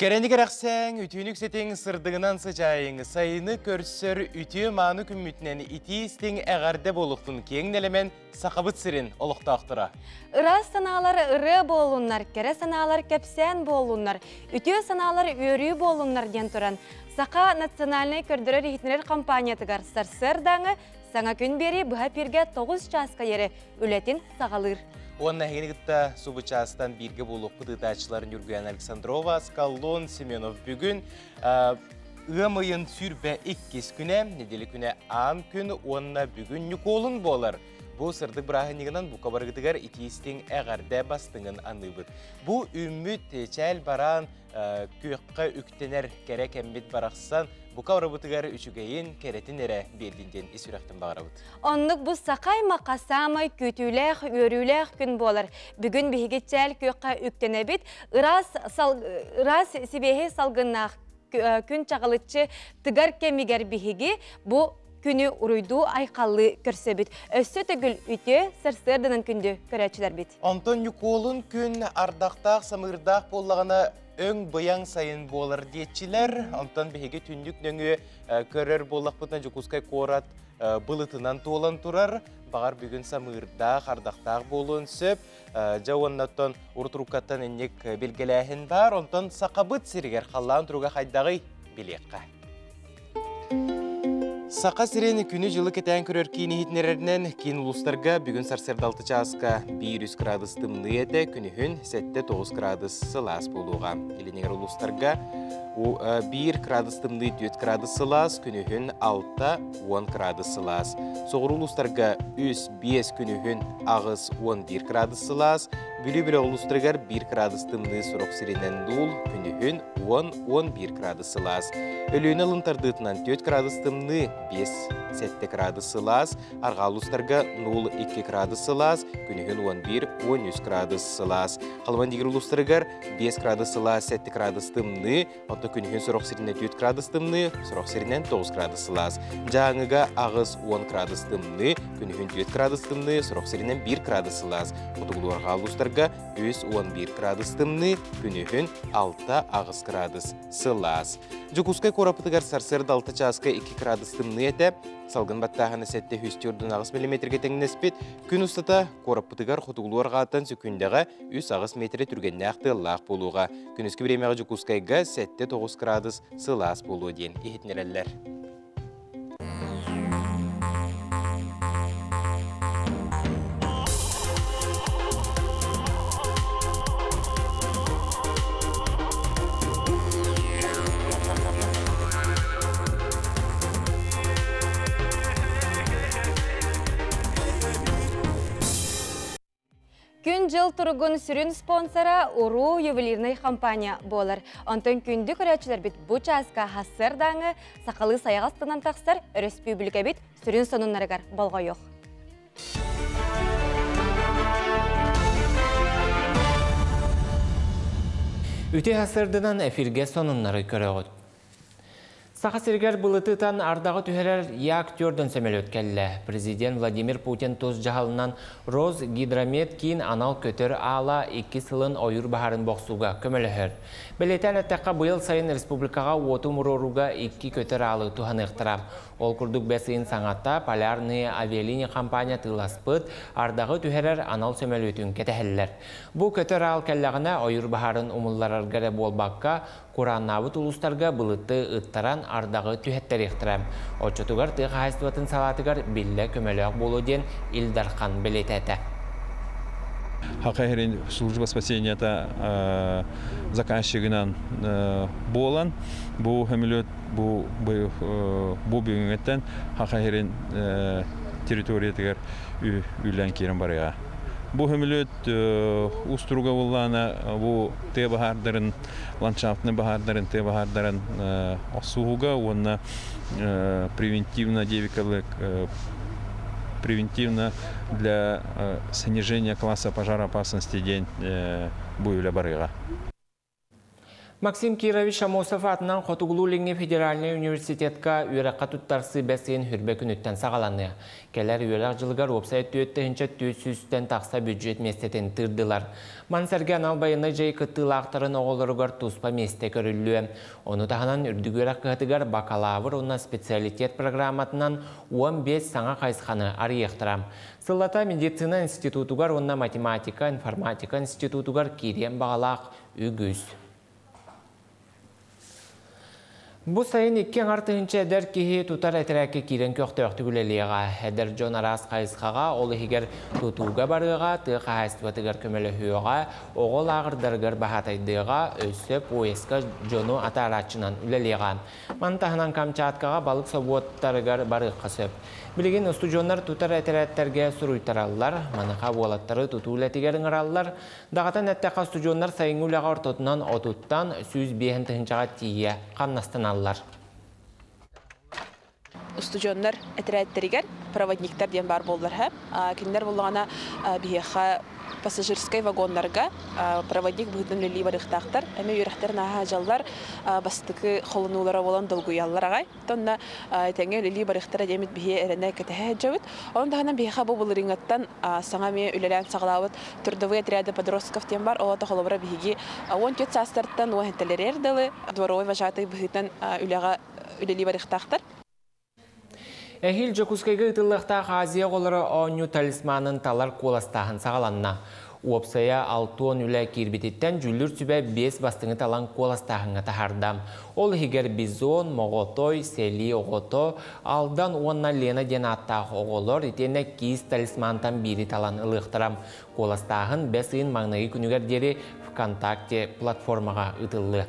Кэрэни кэрэхсээҥ, үтүөнү үксэтиҥ, сырдыгынан сыдьаайыҥ, сайыны көрсөр үтүө мааны күммүтүнэн итии-истиҥ эҕэрдэ буолуохтун киэҥ нэлэмэн Сахабыт сирин олохтоохторо. Ыраас санаалар ырыа буоллуннар, кэрэ санаалар кэпсээн буоллуннар, үтүө санаалар үөрүү буоллуннар диэн туран, Саха национальнай көрдөрөр-иһитиннэрэр компаниятыгар сарсыардааҥы саҥа күн биэрии быһа эпииргэ 9 чааска диэри үлэтин саҕалыыр. Уонна эһигини кытта субу чаастан бииргэ буолуохпут ыытааччылар Ньургуяна Александрова, Скаллон Семенов бүгүн ыам ыйын 22 күнэ, неделя күнэ аан күн уонна бүгүн Ньукуолун буолар. Бу сырдык бырааһынньыгынан бука барыгытыгар итиистиҥ эҕэрдэ бастыҥын аныыбыт. Бу үүммүт чээл бараан күөххэ үктэнэр кэрэ кэммит барахсан бука барыбытыгар үчүгэйин, кэрэтин эрэ биэрдин диэн ис сүрэхтэн баҕарабыт. Оннук бу саха аймахха саамай күүтүүлээх, үөрүүлээх күн буолар. Бүгүн биһиги чээл күөххэ үктэнэбит, ыраас, сал, ыраас сибиэһэй салгыннаах күн чаҕылыччы тыгар кэмигэр биһиги бу күнү уруйдуу айхаллыы көрсөбүт. Өссө төгүл үтүө сарсыарданан күндү көрөөччүлэрбит. Онтон Ньукуолун күн ардахтаах, самыырдаах буоллаҕына өҥ быйаҥ сайын буолар диэччилэр. Онтон биһиги түннүк нөҥүө көрөр буоллахпытына Дьокуускай куорат былытынан туолан турар. Баҕар бүгүн самыырдаах, ардахтаах буолуон сөп. Дьэ уоннаттан урут-уруккаттан инник билгэлээһин баар. Онтон Сахабыт сиригэр халлаан туруга хайдаҕый билиэххэ. Саха сирин күнү-дьылы кэтээн көрөр киин иһитиннэрэринэн, киин улуустарга бүгүн сарсыарда 6 чааска 1-3 градус тымныы этэ, күнүһүн 7-9 градус сылаас буолуоҕа. Илинигэр улуустарга 1 градус тымныы 4 градус сылаас, күнүһүн 6-10 градус сылаас. Соҕуруу улуустарга 3-5 күнүһүн 8-11 градус сылаас, Бүлүү бөлөх улуустарыгар 1 градус тымныы сорох сиринэн нуул, күнүһүн 10-11 градус сылаас. Өлүөнэ ылын тардыытынан 4 градус тымныы, 5-7 градус сылаас, арҕаа улуустарга 0-2 градус сылаас, күнүһүн 11-13 градус сылаас. Халыман дигир улуустарыгар 5 градус сылаас, 7 градус тымныы, Онто күнүһүн сорох сиринэн 4 градус тымныы, сорох сиринэн 9 градус сылаас. Дьааҥыга 8-10 градус тымныы, күнүһүн 4 градус тымныы, сорох сиринэн 1 градус сылаас. Хотугулуу-арҕаа улуустарга 3-11 градус тымныы, күнүһүн 6-8 градус сылаас. Дьокуускай куораппытыгар сарсыарда 6 чааска 2 градус тымныы этэ. Салгын баттааһына 748 миллиметргэ тэҥнэспит. Күн устата куораппытыгар хотугулуу-арҕааттан сөкүүндэҕэ 3-8 метрэ түргэннээх тыаллаах буолуоҕа. Күнүскү бириэмэҕэ Дьокуускайга 7-9 градус сылаас буолуо диэн иһитиннэрэллэр. Күн-дьыл туругун сүрүн спонсора Уруу ювелирнай компания буолар. Онтон күндү көрөөччүлэрбит бу чааска хассыардааҥы сахалыы сайаҕас тынан тахсар өрөспүүбүлүкэбит сүрүн сонуннарыгар болҕойуох. Үтүө сарсыарданан эфиргэ сонуннары көрөҕүт. Саха сиригэр былыты ытан ардаҕы түһэрэр Як төрдөн сөмөлүөт кэллэ. Президент Владимир Путин тус дьаһалынан Росгидромет киин анал көтөр аала икки сылын ойуур баһаарын бохсууга көмөлөһөр. Бэлиэтээн эттэххэ, быйыл сайын республикаҕа уоту умуруорууга икки көтөр аалы туһаныахтара. Ол курдук бэс ыйын саҥата Полярные авиалинии компания тыыласпыт, ардаҕы түһэрэр анал сөмөлүөтүн кэтэһэллэр. Бу көтөр аал кэллэҕинэ ойуур баһаарын умулларарга эрэ буолбакка, Курааннаабыт улуустарга былыты ыттаран ардаҕы түһэттэриэхтэрэ. Оччотугар тыа хаһаайыстыбатын салаатыгар биллэ көмөлөөх буолуо диэн Ил Дархан бэлиэтээтэ. Саха сирин служба спасенията заказчигынан буолан, бу сөмөлүөт бу бу бүгүҥҥүттэн Саха сирин территориятыгар үлээн киирэн барыаҕа. Бу сөмөлүөт устуруга буллаана бу тыа баһаардарын ландшафтный баһаардарын, тыа баһаардарын охсуһууга уонна превентивно девикалык превентивно для снижения класса пожароопасности диэн бу үлэ барыаҕа. Максим Кирович Амосов атынан Хотугулуу-Илиҥҥи федеральнай университетка үөрэххэ туттарсыы бэс ыйын хүрбэ күнүттэн саҕаланыа. Кэлэр үөрэх дьылыгар уопсай 4400-тэн тахса бюджет миэстэтин тыырдылар. Маны сэргэ анал байыаннай дьайыы кыттыылаахтарын оҕолоругар туспа миэстэ көрүллүө. Ону таһынан үрдүк үөрэх кыһатыгар бакалавр уонна специалитет программатынан 15 саҥа хайысханы арыйыахтара. Сыллата медицина институтугар уонна математика, информатика институтугар киириэн баҕалаах үгүс. Бу сайын икки аҥар тыһыынча эдэр киһи тутар этэрээккэ киирэн көхтөөхтүк үлэлиэҕэ. Эдэр дьон араас хайысхаҕа, ол иһигэр тутууга барыаҕа, тыа хаһаайыстыбатыгар көмөлөһүөҕэ, оҕо лааҕырдарыгар баһаатайдыаҕа, өссө поезка дьону атаарааччынан үлэлиэҕэ. Маны таһынан Камчаткаҕа балык собуоттарыгар барыахха сөп. Билигин устудьуоннар тутар этэрээттэргэ суруйтараллар, маныха уолаттары тутуу үлэтигэр ыҥыраллар. Даҕатан эттэххэ, устудьуоннар сайыҥҥы үлэҕэ ортотунан отуттан 105 тыһыынчаҕа тиийэ хамнастаналлар. Устудьуоннар этэрээттэригэр проводниктар диэн баар буоллар кинилэр буллаҕына биһиэхэ пассажирскай вагоннарга проводник быһыытынан үлэлии барыахтаахтар. Эмиэ үөрэхтэрин ааһа дьаллар бастакы холонуулара буолан долгуйаллар аҕай. Онно тэҥҥэ үлэлии барыахтара диэмит биһи эрэнэ кэтэһэ сылдьабыт. Онон таһынан биһиэхэ бу былырыыҥҥыттан саҥа эмиэ үлэлээн саҕалаабыт трудовые отряды подростков диэн бар. Ол холобура биһиги 14 саастартан 17 дылы дворовой вожатый быһыытынан үлэҕэ үлэлии барыахтаахтар. Эһиил Дьокуускайга ыытыллыахтаах Азия оҕолоро оонньуу талисманын талар куоластааһын саҕаланна. Уопсайа 60 үлэ киирбититтэн дьүүллүүр сүбэ биэс бастыҥы талан куоластааһыҥҥа таһаарда. Ол иһигэр Бизон, Моҕотой, Сэлии оҕото, Алдан уонна Лена диэн ааттаах оҕолор итиэннэ киис талисмантан биири талан ылыахтара. Куоластааһын бэс ыйын маҥнайгы күнүгэр диэри ВКонтакте платформаҕа ыытыллыа.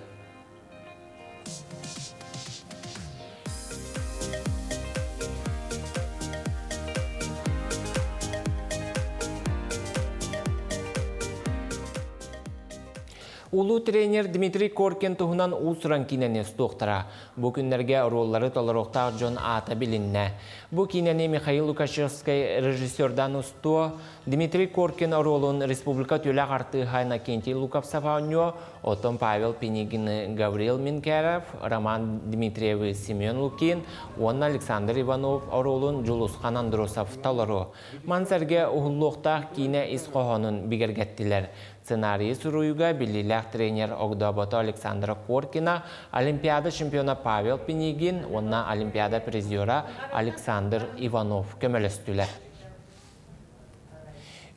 Улуу тренер Дмитрий Коркин туһунан уус-уран киинэни устуохтара. Бу күннэргэ оруоллары толоруохтаах дьон аата билиннэ. Бу киинэни Михаил Лукашевскай режиссердаан устуо, Дмитрий Коркин оруолун республика түлэх артыыһа Иннокентий Луковцев оонньуо, оттон Павел Пинигины Гаврил Минкеров, Роман Дмитриевы Семен Лукин уонна Александр Иванов оруолун Дьулусхан Андросов толоруо. Маны сэргэ уһуллуохтаах киинэ ис хоһоонун бигэргэттилэр. Сценарийы суруйууга биллиилээх тренер огдообото Александра Коркина, Олимпиада чемпиона Павел Пинигин уонна Олимпиада призера Александр Иванов көмөлөстүлэр.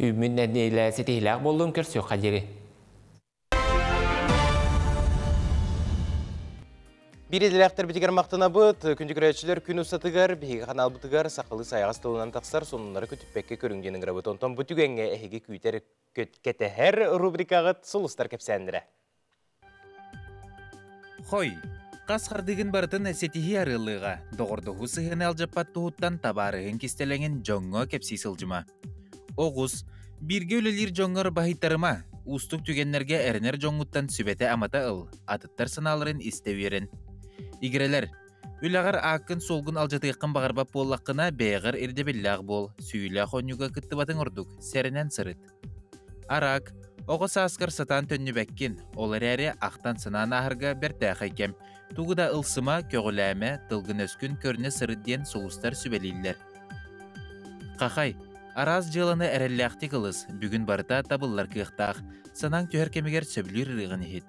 Үүммүт нэдиэлэ ситиһиилээх буоллун, көрсүөххэ диэри. Биир идэлээхтэрбитигэр махтанабыт. Күндү көрөөччүлэр, күн устатыгар биһиги ханаалбытыгар сахалыы сайаҕас тылынан тахсар сонуннары көтүппэккэ көрүҥ диэн ыҥырабыт. Онтон бу түгэҥҥэ эһиги күүтэр кэтэһэр рубрикаҕыт Сулустар кэпсээннэрэ. Хой, хас хардыгын барытын ситиһии арыаллыаҕа, доҕордоһуу сыһыаны алдьаппат туһуттан табаарыһын кистэлэҥин дьоҥҥо кэпсии сылдьыма. Оҕус, бииргэ үлэлиир дьоҥҥор баһыйтарыма, уустук түгэннэргэ эрэнэр дьоҥҥуттан сүбэтэ-амата ыл, атыттар санааларын истэ үөрэн. Игирэлэр, үлэҕэр ааккын-суолгун алдьатыаххын баҕарбат буоллаххына, бэйэҕэр ирдэбиллээх буол, сүүйүүлээх оонньууга кыттыбатыҥ ордук, сэрэнэн сырыт. Араак, оҕо сааскар сатаан төннүбэккин, ол эрээри ахтан-санаан ааһарга бэртээхэй кэм. Тугу да ылсыма, көҕүлээмэ, тылгын-өскүн көрүнэ сырыт диэн сулустар сүбэлииллэр. Хахай, араас дьыаланы эрэллээхтик ылыс, бүгүн барыта табыллар кыахтаах, санааҥ түһэр кэмигэр сөбүлүүр ырыаҕын иһит.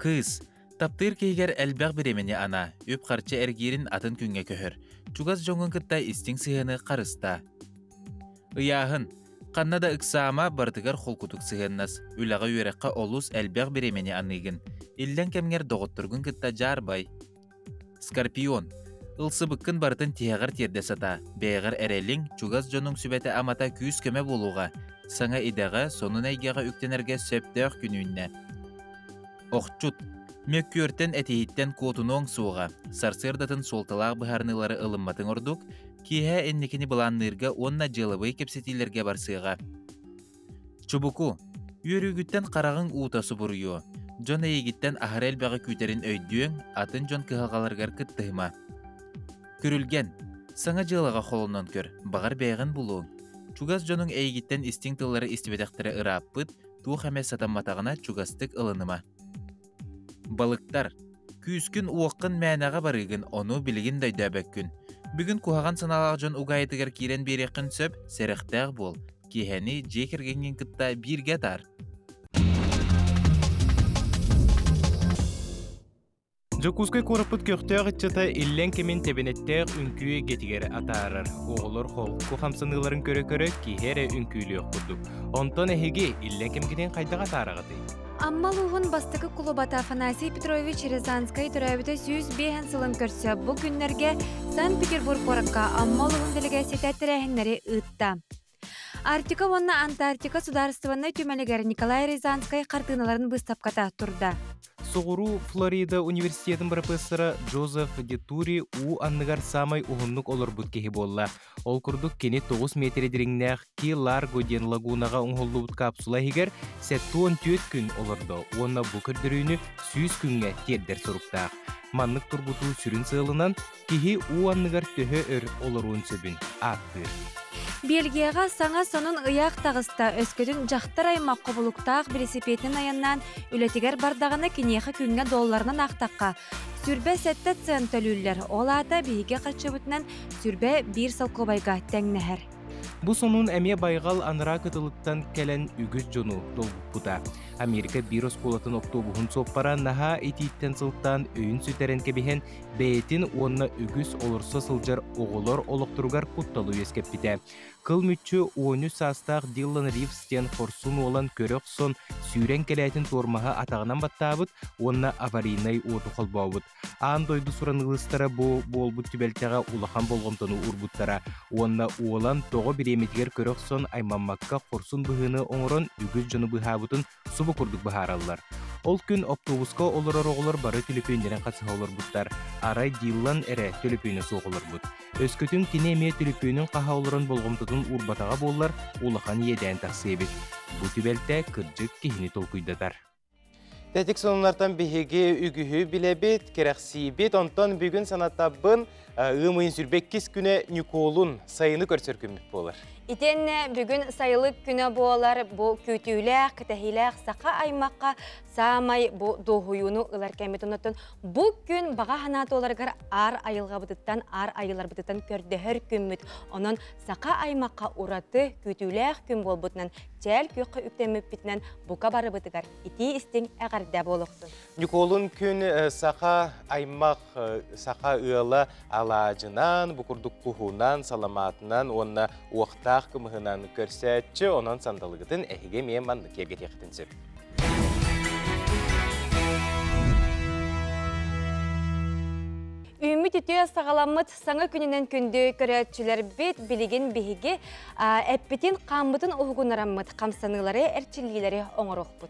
Кыыс, таптыыр киһигэр элбэх бириэмэни анаа, үп-харчы эргиирин атын күҥҥэ көһөр. Чугас дьоҥҥун кытта истиҥ сыһыаны харыстаа. Ыйааһын, ханна да ыксаама, барытыгар холкутук сыһыаннас, үлэҕэ-үөрэххэ олус элбэх бириэмэни аныыгын. Иллэҥ кэмҥэр доҕотторгун кытта дьаарбай. Скорпион, ылсыбыккын барытын тиһэҕэр тиэрдэ сатаа, бэйэҕэр эрэлиҥ, чугас дьонуҥ сүбэтэ-амата күүс-көмө буолуоҕа. Саҥа идэҕэ, сонун эйгэҕэ үктэнэргэ сөптөөх күн үүннэ. Охчут, мөккүөртэн этиһиттэн куотунуоҥ суоҕа, сарсыардатын суолталаах быһаарыныылары ылымматыҥ ордук, киэһэ инникини былаанныырга уонна дьыалабыай кэпсэтиилэргэ барсыаҕа. Чубуку, үөрүүгүттэн хараҕыҥ уута субуруйуо, дьон эйигиттэн аһара элбэҕи күүтэрин өйдүөҥ, атын дьон кыһалҕаларыгар кыттыһыма. Күрүлгэн, саҥа дьыалаҕа холонон көр, баҕар бэйэҕин булуоҥ. Чугас дьонуҥ эйигиттэн истиҥ тыллары истибэтэхтэрэ ырааппыт, туох эмэ сатамматаҕына чугастык ылыныма. Балыктар, күүскүн-уоххун мээнэҕэ барыыгын, ону билигин да өйдөөбөккүн. Бүгүн куһаҕан санаалаах дьон угаайытыгар киирэн биэриэххин сөп, сэрэхтээх буол. Киэһэни дьиэ кэргэҥҥин кытта бииргэ атаар. Дьокуускай куораппыт көхтөөх ыччата иллэҥ кэмин тэбэнэттээх үҥкүү эйгэтигэр атаарар. Оҕолор холку хамсаныыларын көрө-көрө киһи эрэ үҥкүүлүөх курдук. Онтон эһиги иллэҥ кэмгитин хайдах атаараҕытый? Амма улууһун бастакы кулубата Афанасий Петрович Рязанскай төрөөбүтэ 105 сылын көрсө бу күннэргэ Санкт-Петербург куоракка Амма улууһун дэлэгээссийэтэ тэрээһиннэри ыытта. Арктика уонна Антарктика судаарыстыбаннай түмэлигэр Николай Рязанскай хартыыналарын быыстапката турда. Соҕуруу Флорида университетын бырапыассара Джозеф Детури уу анныгар саамай уһуннук олорбут киһи буолла. Ол курдук кини 9 миэтэрэ дириҥнээх Ки Ларго диэн лагунаҕа оҥоһуллубут капсула иһигэр 74 күн олордо уонна бу көрдөрүүнү 100 күҥҥэ тиэрдэр соруктаах. Маннык тургутуу сүрүн сыалынан киһи уу анныгар төһө өр олоруон сөбүн ааттыыр. Бельгияҕа саҥа сонун ыйаах таҕыста. Өскөтүн дьахтар аймах хобулуктаах велосипединэн айаннаан үлэтигэр бардаҕына киниэхэ күҥҥэ долларынан аахтахха, сүрбэ сэттэ цент төлүүллэр. Ол аата биһиги харчыбытынан сүрбэ биир солкуобайга тэҥнэһэр. Бу сонун эмиэ байҕал анараа кытылыттан кэлэн үгүс дьону долгуппута. Америка биир оскуолатын оптуобуһун суоппара наһаа итииттэн сылтаан өйүн сүтэрэн кэбиһэн бэйэтин уонна үгүс олорсо сылдьар оҕолор олохторугар кутталы үөскэппитэ. Кыл мүччү 13 саастаах Диллан Ривз диэн хорсун уолан көрө охсон, сүүрэн кэлээтин туормаһы атаҕынан баттаабыт уонна аварийнай уоту холбообут. Аан дойду сураныылыстара бу буолбут түбэлтэҕэ улахан болҕомтону уурбуттара уонна уолан тоҕо бириэмэтигэр көрө охсон аймаммакка хорсун быһыыны оҥорон үгүс дьону быыһаабытын субу курдук быһаараллар. Ол күн оптуобуска олорор оҕолор бары түлүпүөннэрин хасыһа олорбуттар. Арай Диллан эрэ түлүпүөнэ суох олорбут. Өскөтүн кини эмиэ түлүпүөнүн хаһа олорон болҕомтотун уурбатаҕа буоллар, улахан иэдээн тахсыа эбит. Бу түбэлтэ кырдьык киһини толкуйдатар. Тэтик сонуннартан биһиги үгүһү билэбит, кэрэхсиибит. Онтон бүгүн санатабын ыам ыйын сүрбэккис күнэ Ньукуолун сайыны көрсөр күммүт буолар. Итиэннэ бүгүн сайылык күнэ буолар бу күүтүүлээх, кэтэһиилээх саха аймахха саамай бу дуоһуйууну ылар кэммит. Оннуттан бу күн баҕа санаа туоларыгар аар айылҕабытыттан, аар айыларбытыттан көрдөһөр күммүт. Онон саха аймахха ураты күүтүүлээх күн буолбутунан, чээл күөххэ үктэммиппитинэн бука барыбытыгар итии истиҥ эҕэрдэ буолуохтун. Ньукуолун күн саха аймах, саха ыала алаадьынан, бу курдук куһунан, саламаатынан уонна уохтаах кымыһынан көрсөөччү, онон сандалыгытын эһиги эмиэ маннык киэргэтиэххитин сөп. Үүммүт үтүө саҕаламмыт саҥа күнүнэн күндү көрөөччүлэрбит билигин биһиги эппитин хааммытын уһугунараммыт хамсаныылары эрчиллиилэри оҥоруохпут.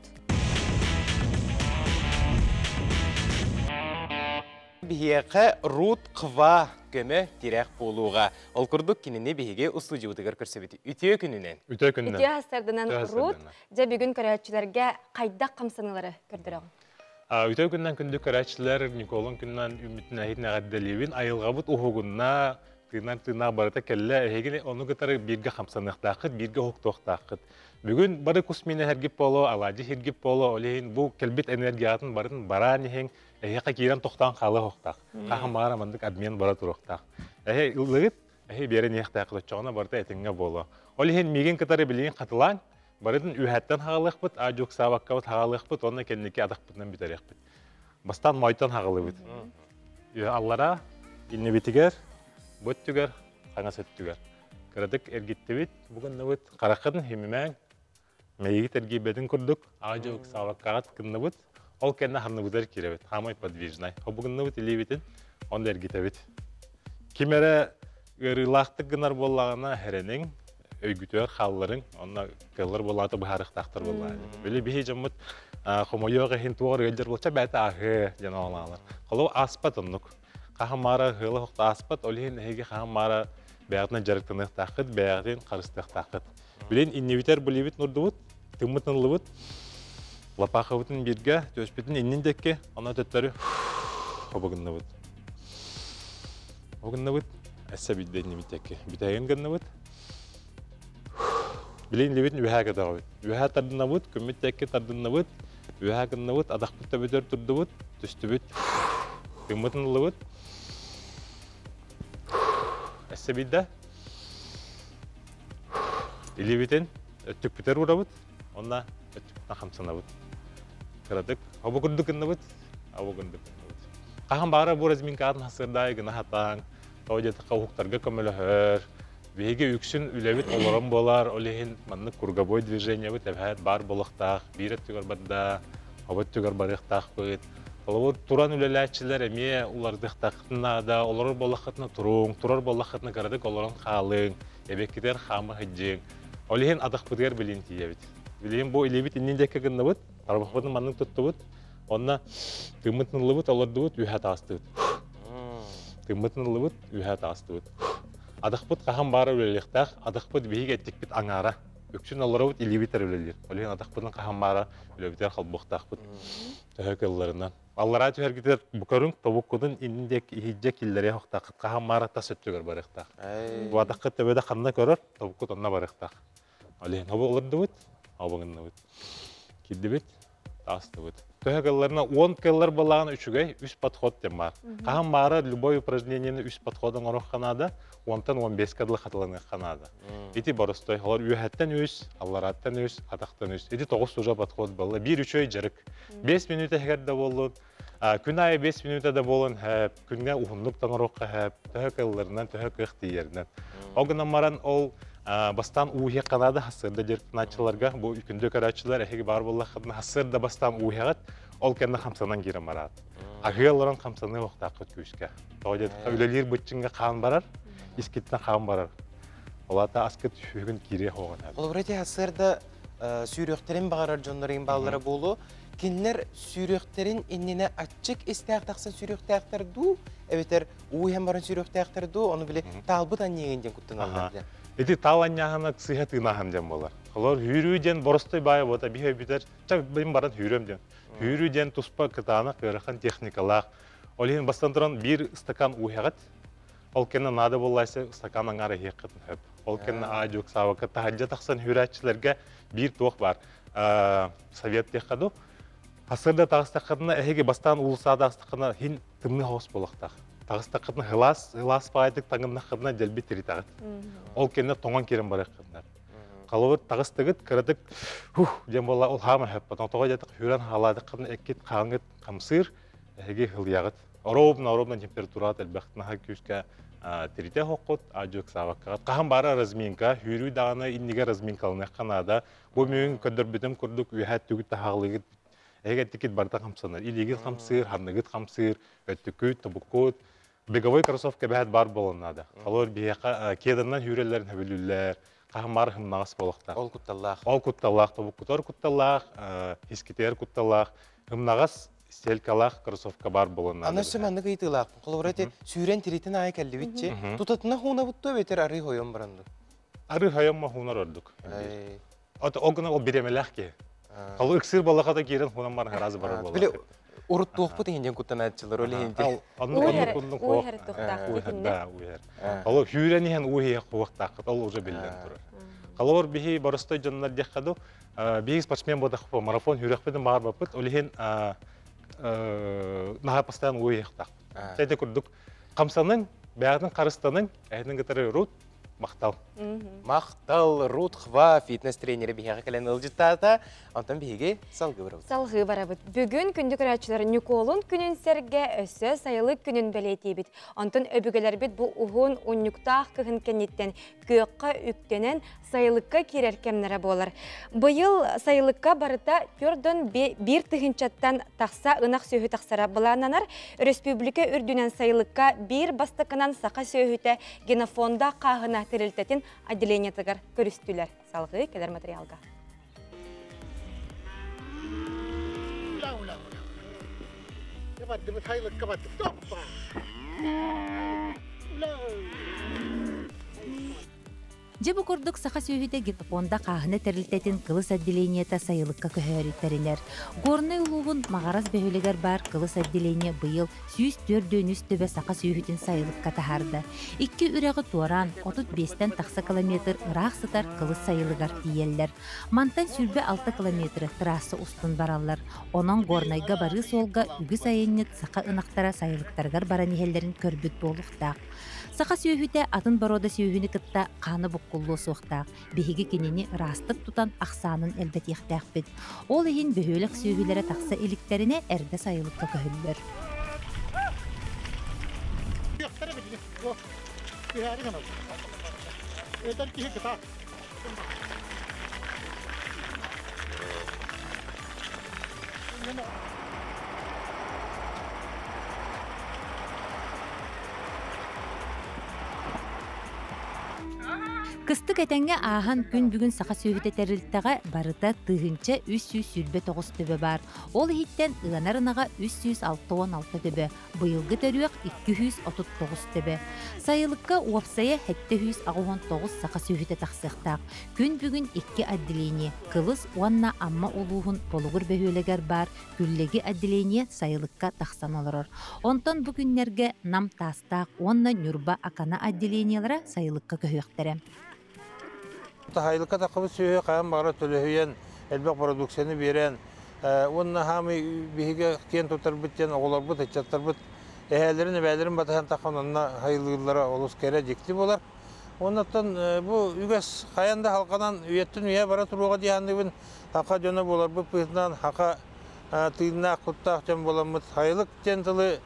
Биһиэхэ Рут Ква көмө тирэх буолууга. Ол курдук кинини биһиги устудьубутугар көрсөбүт. Үтүө күнүнэн. Үтүө күнүнэн. Үтүө хастардынан Рут, дьэ бүгүн көрөөччүлэргэ хайдах хамсаныылары көрдөрөҕүн? Үтүө күннэн күндү көрөөччүлэр, Николун күнүнэн үүммүтүн эһигин эҕэрдэлиибин. Айылҕабыт уһугунна, тыынан тыыннаах барыта кэллэ. Эһигини ону кытары бииргэ хамсаныахтааххыт, бииргэ уһуктуохтааххыт. Бүгүн бары кус миинэ эргип боло, алаадьы хиргип боло, ол иһин бу кэлбит энергиятын барын бараан иһин эһиэхэ киирэн тохтоон хаалыах уохтаах. Хаһан баара маннык обмен бара туруохтаах. Эһи ыллыгыт, эһи биэрэн иһиэхтээх оччоҕуна барыта этиҥҥэ буолуо. Ол иһин миигин кытары билигин хатылаан, барытын үөһэттэн хаҕалыахпыт, аа-дьуок саабаккабыт хаҕалыахпыт уонна кэнники атахпытынан бүтэриэхпит. Бастаан мойтон хаҕалыыбыт. Аллара иннибитигэр, бу өттүгэр, хаҥас өттүгэр. Кыратык эргиттибит, бу гынныбыт, хараххытын химимээҥ, мэйигит эргийбэтин курдук, аа-дьуок саабаккаҕыт гынныбыт, ол кэннэ ханныбытыгар киирэбит, хаамай подвижнай. Бу гынныбыт илиибитин, онно эргитэбит. Ким эрэ ыарыылаахтык гынар буоллаҕына эрэниҥ, өйгүтүгэр хаалларыҥ, онно кыаллар буоллаҕына быһаарыахтаахтар буоллаҕа. Били биһи дьоммут хомойуох иһин туох ыалдьар буолча бэйэтэ ааһыа диэн оҥолоолор. Холобур ааспат оннук. Хаһан маара ыала хохто ааспат, ол иһин эһиги хаһан маара бэйэҕитинэн дьарыктаныахтааххыт, бэйэҕитин харыстыахтааххыт. Билин иннибитэр билибит нурдубут, тыммытын ыллыбыт, лапаахыбытын бииргэ, түөспүтүн иннин диэки, онно төттөрү хобугуннубут. Хобугуннубут, эссе бидде иннибит диэки. Бүтэйин гынныбыт. Билин либит үһээ көтөҕөбүт. Үһээ тардынабыт, күммүт диэки тардынныбыт, үһээ гынныбыт, адахпыт төбөтөр турдубут. Түстүбүт. Тыыммытын ыллыбыт. Өссө биирдэ. Илиибитин өттүкпүтэр уурабыт. Онна өттүкпүтүн хамсанабыт. Кыратык обу курдук гынныбыт, обу курдук гынныбыт. Хаһан баара бу разминкатын хасырдаай гына хатаан, тоҕо диэтэххэ уһуктарга көмөлөһөр. Биһиги үксүн үлэбит олорон буолар, ол иһин маннык круговой движениебыт эбэһээт баар буолуохтаах, биир өттүгэр барда, оба өттүгэр барыахтаахпыт. Холобур, туран үлэлээччилэр эмиэ улардыахтааххытын наада, олорор буоллаххытына туруҥ, турар буоллаххытына кыратык олорон хаалыҥ, эбиэккитигэр хаама сылдьыҥ. Ол иһин атахпытыгар билин тиийэбит. Билигин бу илиибит иннин диэки гынныбыт, тарбахпытын маннык туттубут, онно тыыммытын ыллыбыт, олордубут, үөһэ таҕыстыбыт. Тыыммытын ыллыбыт, үөһэ таҕыстыбыт. Атахпыт хаһан баара үлэлиэхтээх, атахпыт биһиги эттикпит аҥаара. Үксүн олоробут, илиибит эрэ үлэлиир. Ол иһин атахпытын хаһан баара үлэбитигэр холбуохтаахпыт. Төһө кылларынан. Аллараа түһэргитигэр бу көрүҥ тобуккутун иннин диэки иһирдьэ киллэриэ охтааххыт. Хаһан баара тас өттүгэр барыахтаах. Бу атаххыт төбөдө ханна көрөр, тобуккут онно барыахтаах. Ол иһин хобу олордубут, хобу гынныбыт. Кирдибит, таастыбыт. Төһө кылларына 10 кыллар балаҕан үчүгэй, үс подход диэн баар. Хаһан баара любой упражнениены үс подход оҥоруохха наада, онтон 15-ка дылы хатыланыахха наада. Ити боростой. Олор үөһэттэн үс, алларааттан үс, атахтан үс. Ити тоҕус уже подход буолла. Биир үчүгэй дьарык. 5 мүнүүтэ иһигэр да буоллун, күн аайы 5 мүнүүтэ да буолун хэп, күҥҥэ уһуннук тоҥоруохха хэп, төһө кылларынан, төһө кыах тиийэринэн. Ол гынан баран ол бастаан уу иһиэххэ наада хассыарда дьарыктанааччыларга бу күндү көрөөччүлэр эһиги баар буоллаххытына хассыарда бастаан уу иһэҕит, ол кэннэ хамсанан киирэн бараат. Аһыы олорон хамсаныы уохтааххыт күүскэ. Тоҕо диэтэххэ үлэлиир быччыҥҥа хаан барар, искиттэн хаан барар. Ол аата аскыт сүһүгүн киириэ хоҕон. Холобура ити хассыарда сүүрүөхтэрин баҕарар дьоннор иҥ бааллара буолуо. Кинилэр сүүрүөхтэрин иннинэ аччык истээх тахсан сүүрүөхтээхтэр дуу, эбэтэр уу иһэн баран сүүрүөхтээхтэр дуу, ону били таалбыт анньыыгын диэн куттаналлар диэн. Ити таал анньааһына сыыһа тыынааһын диэн буолар. Олор үүрүү диэн боростой баайа буота биһи өйбүтэр, ча бин баран үүрөм диэн. Үүрүү диэн туспа кытаанах ыарахан техникалаах. Ол иһин бастан туран биир стакан уу иһэҕит. Ол кэннэ наада буоллаайса стакан аҥаар иһиэххитин сөп. Ол кэннэ аа-дьуок саабакка таһырдьа тахсан үүрээччилэргэ биир туох баар. Совет диэххэ дуу. Хасырда таҕыстаххытына эһиги бастаан уулусаҕа таҕыстаххына хин тымныы хоҕус буолуохтаах. Таҕыстаххытына хылаас, хылаас баайдык таҥыннаххытына дэлби тиритэҕит. Ол кэннэ тоҥон киирэн барыаххытына. Холобур таҕыстыгыт кыратык хух диэн буолла ол хаама хөппөтөҥ тоҕо диэтэх үүрэн хаалаатаххытына эккит хааҥҥыт хамсыыр эһиги хылыйаҕыт. Ровно ровно температура элбэх наһаа күүскэ тиритэ оһоххут аадьык саабаккаҕыт. Хаһан баара разминка, үүрүү даҕаны иннигэр разминкаланыахха наада. Бу мүн көрдөрбүтүм курдук үөһэ өттүгүт таһаалыгыт эһиги эттикит барыта хамсанар. Илиигит хамсыыр, ханныгыт хамсыыр, өттүкүт, тобуккут. Беговой кроссовка бэһэт бар буолан наада. Холобур биһиэхэ кеданан үүрэллэрин хөбүлүүллэр, хаһан баар хымнаҕас буолуохтаах. Ол кутталлаах. Ол кутталлаах, тобуккутар кутталлаах, искитигэр кутталлаах, хымнаҕас стелькалаах кроссовка бар буолан наада. Аны өссө маннык ыйытыылаахпын. Холобура ити сүүрэн тиритин аайы кэллибитчи, тутатына хуунабыт дуо эбэтэр арыы хойон баран дуу? Арыы хойон хуунар ордук. Ол гына ол бириэмэлээх киһи. Ол ыксыыр баллахата киирэн хуунан баран араас барар буолар. Били урут туохпут иһин диэн куттанааччылар ол иһин Оннук оннук Ол хүүрэн иһэн уу иһэ хуохтааххыт ол уже биллэн турар. Холобур биһи боростой дьоннор диэххэ дуу биһи спортсмен буолдахпыт марафон хүүрэхпитин баҕарбаппыт ол иһин наһаа постоянно уу иһиэхтаахпыт. Чэ курдук хамсаныҥ, бэйэҕитин харыстаныҥ, эһитин кытары рут Махтал. Махтал Рут Хва фитнес-тренері биһиэхэ кэлэн ыалдьыттаата. Онтон биһиги салгыы барабыт. Салгыы барабыт. Бүгүн күндү көрөөччүлэр Ньукуолун күнүн сэргэ өссө сайылык күнүн бэлиэтиибит. Онтон өбүгэлэрбит бу уһун унньуктаах кыһын кэнниттэн күөххэ үктэнэн сайылыкка киирэр кэмнэрэ буолар. Быйыл сайылыкка барыта төрдөн биир тыһыынчаттан тахса ынах сүөһү тахсара былааннанар. Өрөспүүбүлүкэ үрдүнэн сайылыкка биир бастакынан саха сүөһүтэ генофонда хааһына тэрилтэтин отделениетыгар көрүстүлэр. Салгыы кэлэр материалга. Дьэ бу курдук саха сүөһүтэ генопуонда хааһына тэрилтэтин Кылыс отделениета сайылыкка көһөөрү тэринэр. Горнай улууһун Маҕарас бөһүөлэгэр баар Кылыс отделение быйыл 143 төбө саха сүөһүтүн сайылыкка таһаарда. Икки үрэҕи туораан, 35-тэн тахса километр ыраах сытар Кылыс сайылыгар тиийэллэр. Мантан 26 километры трасса устун бараллар. Онон Горнайга барыы суолга үгүс айанньыт саха ынахтара сайылыктарыгар баран иһэллэрин көрбүт буолуохтаах. Саха сүөһүтэ атын боруода сүөһүнү кытта хаана буккуллуо суохтаах. Биһиги кинини ыраастык тутан ахсаанын элбэтиэхтээхпит. Ол иһин бөһүөлэк сүөһүлэрэ тахса иликтэринэ эрдэ сайылыкка көһөллөр. Кыстык этэҥҥэ ааһан күн бүгүн саха сүөһүтэ тэрилтэҕэ барыта 1329 төбө баар. Ол иһиттэн ыанар ынаҕа 366 төбө, быйылгы төрүөх 239 төбө. Сайылыкка уопсайа 789 саха сүөһүтэ тахсыахтаах. Күн бүгүн икки отделение, Кылыс уонна Амма улууһун Болугур бөһүөлэгэр баар Күллэги отделение сайылыкка тахсан олорор. Онтон бу күннэргэ Нам Таастаах уонна Ньурба Акана отделениелара сайылыкка көһүөхтэрэ. Сайылыкка таххыбыт сүөһү хаһан баҕарар төлөһүйэн, элбэх продукцияны биэрэн, уонна хаамый биһиги киэн туттарбыт диэн оҕолорбут, ыччаттарбыт эһээлэрин, эбээлэрин батыһан таххан онно сайылыыллара олус кэрэ, дьикти буолар. Оннуттан бу үгэс хайан да халҕанан үйэттэн үйэ бара туруоҕа дии саныыбын. Саха дьоно буоларбыт быһыытынан саха тыыннаах куттаах дьон буоламмыт сайылык диэн тылы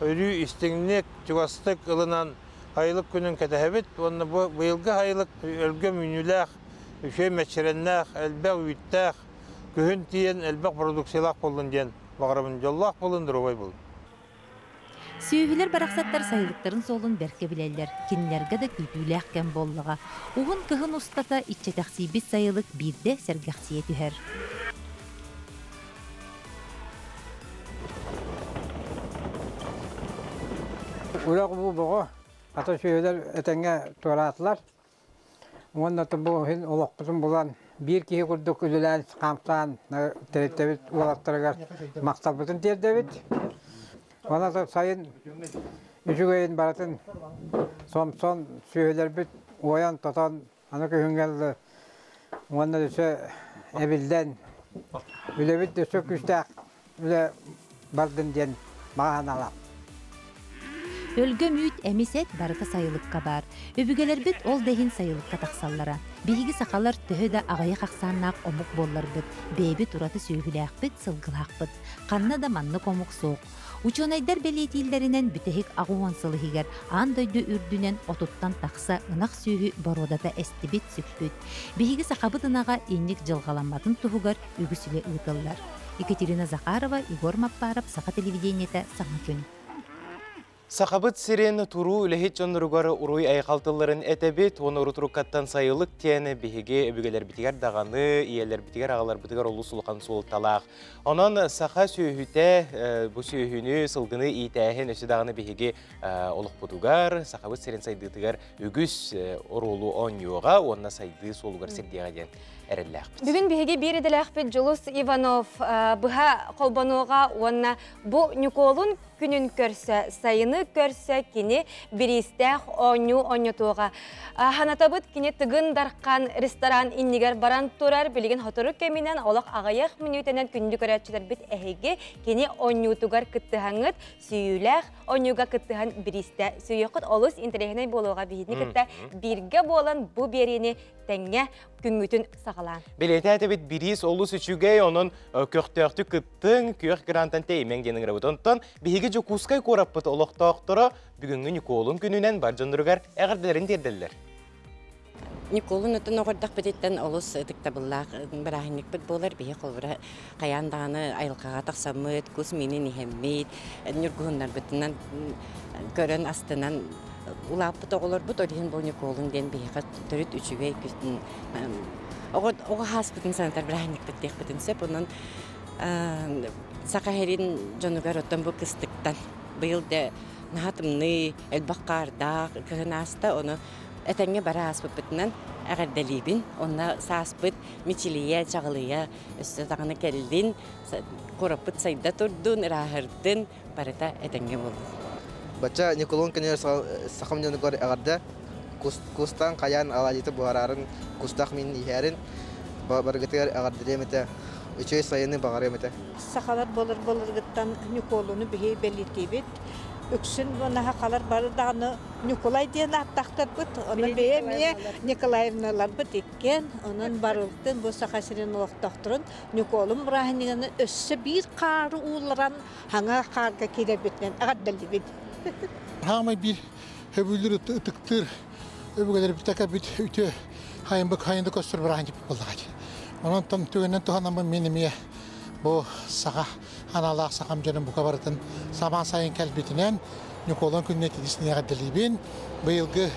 өрүү истиҥник, чугастык ылынан сайылык күнүн кэтэһэбит уонна бу быйылгы сайылык өлгөм үүнүүлээх, үчүгэй мэччирэннээх, элбэх үүттээх, күһүн тиийэн элбэх продукциялаах буоллун диэн баҕарабын. Дьоллоох буолун, доруобай буолун. Сүөһүлэр барахсаттар сайылыктарын суолун бэркэ билэллэр, кинилэргэ да күүтүүлээх кэм буоллаҕа. Уһун кыһын устата иччэтэхсийбит сайылык биирдэ сэргэхсийэ түһэр. Үрэх бу боҕо, ата сүөһүлэр этэҥҥэ туораатылар. Уонна бу иһин олохпутун булан, биир киһи курдук үлэлээн хаамсаан тэрилтэбит уолаттарыгар махталбытын тиэрдэбит. Онон сайын үчүгэйин барытын сомсон сүөһүлэрбит уойан-тотон аны күһүҥҥэ уонна өссө эбиллэн үлэбит өссө күүстээх үлэ бардын диэн баҕа санаалаах. Өлгөм үүт, эмис эт барыта сайылыкка баар. Өбүгэлэрбит ол да иһин сайылыкка тахсаллара. Биһиги сахалар төһө да аҕыйах ахсааннаах омук буолларбыт, бэйэбит ураты сүөһүлээхпит, сылгылаахпыт. Ханна да маннык омук суох. Учуонайдар бэлиэтииллэринэн бүтэһик 80 сыл иһигэр аан дойду үрдүнэн отуттан тахса ынах сүөһү боруодата эстибит, сүппүт. Биһиги сахабыт ынаҕа инник дьылҕаламматын туһугар үгүс үлэ ыытыллар. Екатерина Захарова, Егор Маппаров, Саха телевидениетэ, Саҥа күн. Сахабыт сирин туруу үлэһит дьонноругар уруй айхал тылларын этэбит, уонна урутуруккаттан сайылык диэн биһиги өбүгэлэрбитигэр даҕаны, ийэлэрбитигэр, аҕаларбытыгар олус улахан суолталаах. Онон саха сүөһүтэ, бу сүөһүнү, сылгыны иитээһин өссө даҕаны биһиги олохпутугар, сахабыт сирин сайдыытыгар үгүс оруолу оонньуоҕа уонна сайдыы суолугар сирдиэҕэ диэн эрэллээхпит. Бүгүн биһиги биир идэлээхпит Дьулус Иванов быһа холбонуоҕа уонна бу Ньукуолун күнүн көрсө, сайыны көрсө кини бириистээх оонньуу оонньотуоҕа. Ханатабыт кини Тыгын Дархан ресторан иннигэр баран турар, билигин сотору кэминэн олох аҕыйах мүнүүтэнэн күндү көрөөччүлэрбит эһиги кини оонньуутугар кыттыһаҥҥыт, сүүйүүлээх оонньууга кыттыһан бириистэ сүүйүөххүт олус интэриэһинэй буолуоҕа биһигини кытта бииргэ буолан бу биэриини тэҥҥэ күҥҥүтүн саҕалаан. Бэлиэтээтэбит бириис олус үчүгэй, онон көхтөөхтүк кыттыҥ, күөх грантан тэйимэҥ диэн ыҥырабыт. Онтон биһиги Дьокуускай куораппыт олохтоохторо бүгүҥҥү Ньукуолун күнүнэн бар дьонноругар эҕэрдэлэрин тиэрдэллэр. Ньукуолун отун оҕордохпутуттан олус ытыктабыллаах бырааһынньыкпыт буолар. Биһи холобура хайаан даҕаны айылҕаҕа тахсаммыт, кус миинин иһэммит, ньургуһуннарбытынан көрөн астынан улааппыт оҕолорбут, ол иһин бу Ньукуолун диэн биһиэхэ төрүт үчүгэй оҕо хааспытын санатар бырааһынньыкпыт диэхпитин сөп. Онон Саха сирин дьонугар оттон бу кыстыктан быйыл да наһаа тымныы, элбэх хаардаах кыһын ааста, ону Этэҥҥэ бара ааспыппытынан эҕэрдэлиибин. Онно сааспыт мичилийэ, чаҕылыйа өссө даҕаны кэллин, куораппыт сайда турдун, ырааһырдын, барыта этэҥҥэ буоллун. Бачча Николон күнүгэр сахам дьонугар эҕэрдэ кустан хайаан алаадьыты буһарарын, кустаах миин иһэрин барыгытыгар эҕэрдэлиэм этэ, үчүгэй сайыны баҕарыам этэ. Сахалар болыр болыргыттан Ньукуолуну биһи бэлиэтиибит. Үксүн сахалар бары даҕаны Ньукулай диэн ааттаахтарбыт. Онон бэйэ эмиэ Николаевналарбыт иккиэн. Онон барылтын бу Саха сирин олохтоохторун Ньукуолун бырааһынньыгын өссө биир хаары уулларан хаҥа хаарга киирэрбитинэн эҕэрдэлиибит. Хаамай биир хөбүлүр ытыктыыр өбүгэлэрбит бит үтүө хайынбык хайынды көстөр бырааһынньык буоллаҕа. Онон там түгэннэн туһанаммын мин эмиэ бу саха аналаах сахам дьонун бука барытын самаан сайын кэлбитинэн Ньукуолун күнүнэ тигисинэ эҕэрдэлиибин. Быйылгы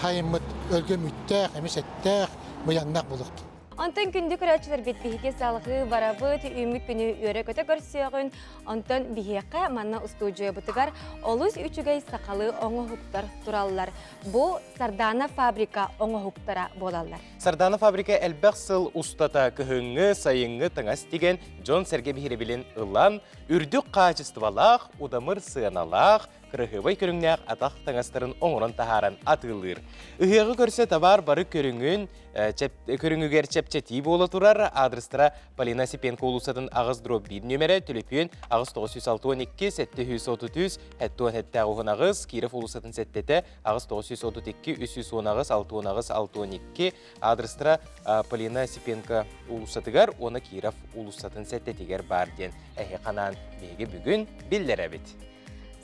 хайыммыт өлгөм үттээх, эмис эттээх, быйаҥнаах буолуохтун. Онтон күндү көрөөччүлэрбит биһиги салҕыы барабыт, үүммүт күнү үөрэ-көтө көрсүөҕүн. Онтон биһиэхэ манна устуудьуйабытыгар олус үчүгэй сахалыы оҥоһуктар тураллар. Бу Сардаана фабрика оҥоһуктара буолаллар. Сардаана фабрика элбэх сыл устата кыһыҥҥы, сайыҥҥы таҥас тигэн, дьон-сэргэ биһирэбилин ылан, үрдүк хаачыстыбалаах, удамыр сыаналаах, кыраһыабай көрүҥнээх атах таҥастарын оҥорон таһааран атыылыыр. Ыһыаҕы көрсө табаар бары көрүҥүн көрүҥүгэр чэпчэтии буола турар. Адрестара Полина Осипенко уулуссатын аҕыс дробь биир нүөмэрэ, төлөпүөн 8 962 733 77 уһун аҕыс, Киров уулуссатын сэттэтэ 8 932 318 68 62, адрестара Полина Осипенко уулуссатыгар уонна Киров уулуссатын сэттэтигэр баар диэн эһи ханаан биһиги бүгүн биллэрэбит.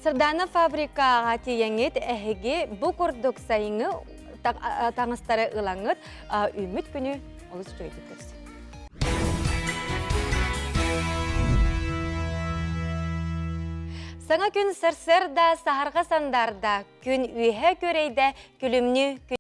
Сардаана фабрикаҕа тиийэҥҥит эһиги бу курдук сайыҥҥы таҥастары ылаҥҥыт үүммүт күнү олус үчүгэйдик көрсө. Саҥа күн сарсыарда саһарҕа сандарда, күн үөһэ күөрэйдэ, күлүмнүү күн.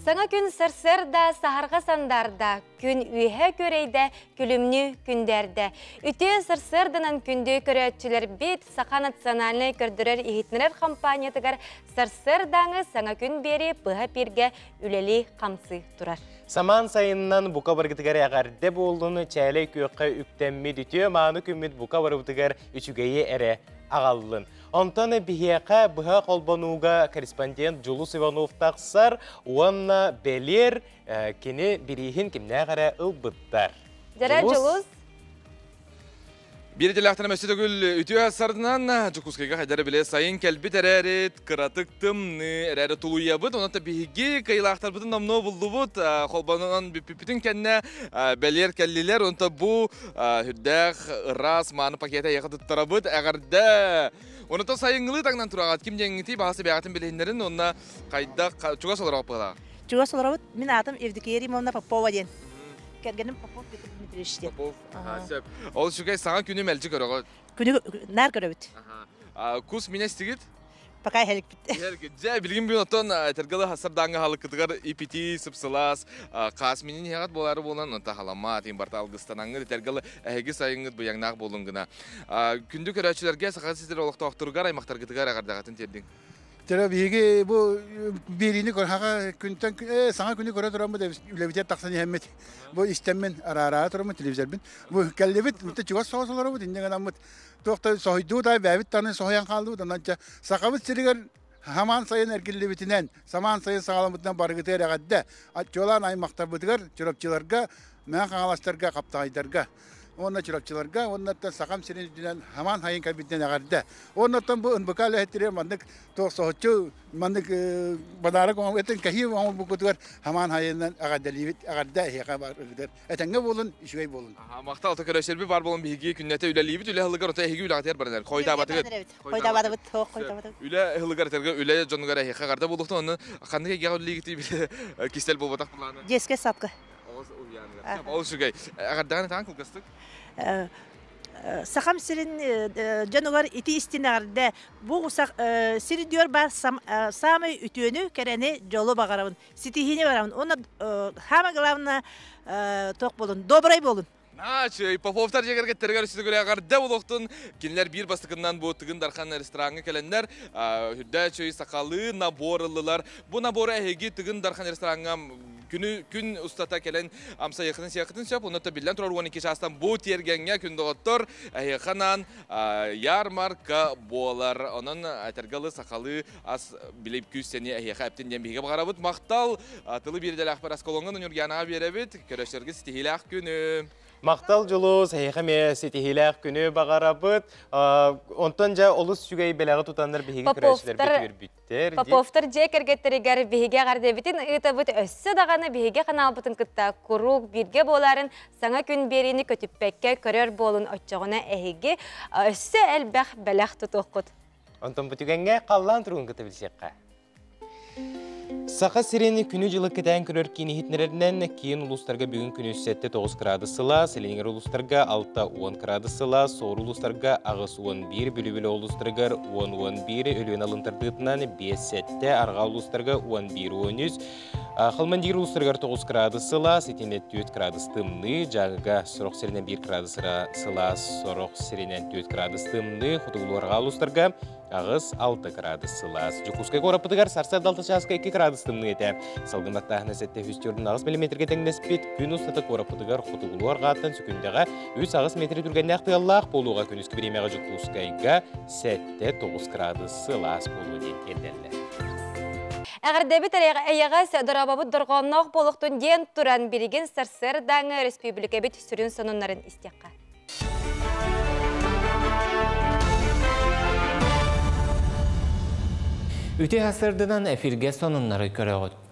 Саҥа күн сарсыарда саһарҕа сандарда, күн үөһэ күөрэйдэ, күлүмнүү күндээрдэ. Үтүө сарсыарданан күндү көрөөччүлэрбит Саха национальнай көрдөрөр иһитиннэрэр компаниятыгар сарсыардааҥы саҥа күн биэри быһа пиргэ үлэлии хамсыы турар. Самаан сайынынан бука баргытыгар эҕэрдэ буоллун, чээлэй күөххэ үктэммит үтүө мааны күммүт бука барыбытыгар үчүгэйи эрэ аҕаллын. Онтон биһиэхэ быһа холбонууга корреспондент Дьулус Иванов тахсар уонна бэлиэр кини бирииһин кимнээх эрэ ылбыттар. Дьэрэ Дьулус. Биир идэлээхтэн өссө төгүл үтүө сарынан Дьокуускайга хайдары биле сайын кэлбит эрээрит, кыратык тымныы эрээри тулуйабыт. Онон биһиги кыйылаахтарбытын номнуо буллубут, холбонон бүппүтүн кэннэ бэлиэр кэллилэр. Онто бу үрдээх ыраас мааны пакета яха туттарабыт эҕэрдэ. Оното сайыҥҥылыы таҥнан тураҕат ким диэҥҥити баҕасы бэҕэтин билиһиннэрин онна хайдах чугас олоробут. Чугас олоробут. Мин аатым Евдокия Римовна Попова диэн. Кэргэним Попов Петр Дмитриевич диэн. Попов. Сөп. Ол үчүгэй саҥа күнү мэлдьи көрөҕүт. Күнү наар көрөбүт. Кус минэ истигит? Пока иһэликпит. Иһэликпит. Дьэ, билигин бүгүн оттон этэргалы хасардааңҥа халыккытыгар ипити сыпсылаас хаас минин иһэҕит буолаары буолан онто халама тиин барта алгыстанаҥҥыт этэргалы эһиги сайыҥҥыт быйаҥнаах буолун гына. Күндү көрөөччүлэргэ Саха сирин олохтоохторугар аймахтаргытыгар эҕэрдэҕитин тиэрдиҥ. Тера биһиги бу биэриини көрһаҕа күнтэн саҥа күнү көрө тураммыт үлэбитигэр тахсан иһэммит бу истэммин араараа тураммыт телевизорбин бу кэллибит мытта чугас соҕус олоробут инньэ гынаммыт туохта соһуйдуу да бэйэбит таны соһуйан хааллыбыт онон сахабыт сиригэр самаан сайын эргиллибитинэн самаан сайын саҕаламмытынан барыгытыгар эҕэрдэ чуолаан аймахтарбытыгар чурапчыларга Мэҥэ Хаҥаластарга Хаптаҕайдарга уонна Чурапчыларга уонна Сахам сирин үрдүнэн самаан сайын кэлбитинэн эҕэрдэ. Уоннаттан бу НБК үлэһиттэригэр маннык туох соһуччу маннык подарок оҥорбутун кэһии оҥорбуккутугар самаан сайынынан эҕэрдэлиибит эҕэрдэ эһиэхэ барыгытыгар этэҥҥэ буолун үчүгэй буолун. Махтал көрөсөрбү бар болон биһиги күннэтэ үлэлиибит үлэ һылыгар ото эһиги үлэҕитигэр баранар хойутаабатыгыт. Хойутаабатыбыт суох хойутаабатыбыт. Үлэ һылыгар этэргэ үлэ дьонугар эһиэхэ эҕэрдэ буолуохтун онно ханнык эйгэҕэ үлэлиигитий кистэл буолбатах былаана. Детскай садка. Ол үчүгэй. Эҕэрдэҕин этаан кылгастык. Сахам сирин дьонугар ити истин эҕэрдэ. Бу сир диор бар самый үтүөнү, кэрэни, дьолу баҕарабын. Ситиһиини барабын. Уонна самое главное туох болун, добрый болун. Наачый, Поповтар дьиэ кэргэттэригэр үсүтүгүлэ эҕэрдэ буолуохтун. Кинилэр биир бастакыннан бу Тыгын Дархан рестораҥҥа кэлэннэр үрдээчүй сахалыы набор ыллылар. Бу набору эһиги Тыгын Дархан рестораҥҥа күнү күн устата кэлэн амсайыаххытын сиэххитин сөп. Онно биллэн турар 12 чаастан бу тиэргэҥҥэ күн доҕоттор эһиэхэ анаан ярмарка буолар. Онон этэргэ сахалыы ас билип күүс сэниэ эһиэхэ эптин диэн биһиги баҕарабыт. Махтал тылы биирдэлээхпэр Аскалоҥҥа Ньургианаҕа биэрэбит. Көрөсөргө ситиһиилээх күнү. Махтал Дьулус, эһиэхэ эмиэ ситиһиилээх күнү баҕарабыт. Онтон дьэ олус үчүгэй бэлэҕи тутаннар биһиги көрөөччүлэрбит үөрбүттэр. Поповтар дьиэ кэргэттэригэр биһиги эҕэрдэбитин ыытабыт өссө даҕаны биһиги ханаалбытын кытта куруук бииргэ буоларын саҥа күн биэриини көтүппэккэ көрөр буолун оччоҕуна эһиги өссө элбэх бэлэх тутуоххут. Онтон бу түгэҥҥэ халлаан туругун кытта билсиэххэ. Саха сирин күнү-дьылы кэтээн көрөр киин иһитиннэрэринэн киин улуустарга бүгүн күнүс 7-9 градус сылаас, Илиҥҥэр улуустарга 6-10 градус сылаас, Соҕуруу улуустарга 8-11, Бүлүү улуустарыгар 10-11, Өлүөнэ алын тардыытынан 5-7, Арҕаа улуустарга 11-13, Халмандир улуустарыгар 9 градус сылаас, итиннэ 4 градус тымныы, Дьааҥыга сорох сиринэн 1 градус сылаас, сорох сиринэн 4 градус тымныы, Хотугулуу-Арҕаа улуустарга 8-6 градус сылаас. Дьокуускай куораппытыгар сарсыарда 6 чааска 2 градус тымныы этэ. Салгын баттааһына 748 миллиметргэ тэҥнэспит. Күн устата куораппытыгар хотугулуу арҕааттан сөкүндэҕэ 3-8 метр түргэннээх тыаллаах буолуоҕа күнүскү бириэмэҕэ Дьокуускайга 7-9 градус сылаас буолуо диэн тиэрдэллэр. Эҕэрдэбит эйэҕэс дорообобут дорҕоонноох буолуохтун диэн туран билигин сарсыардааҥы өрөспүүбүлүкэбит сүрүн сонуннарын истиэххэ. Үтүө сарсыарданан эфиргэ сонуннары көрөҕүт.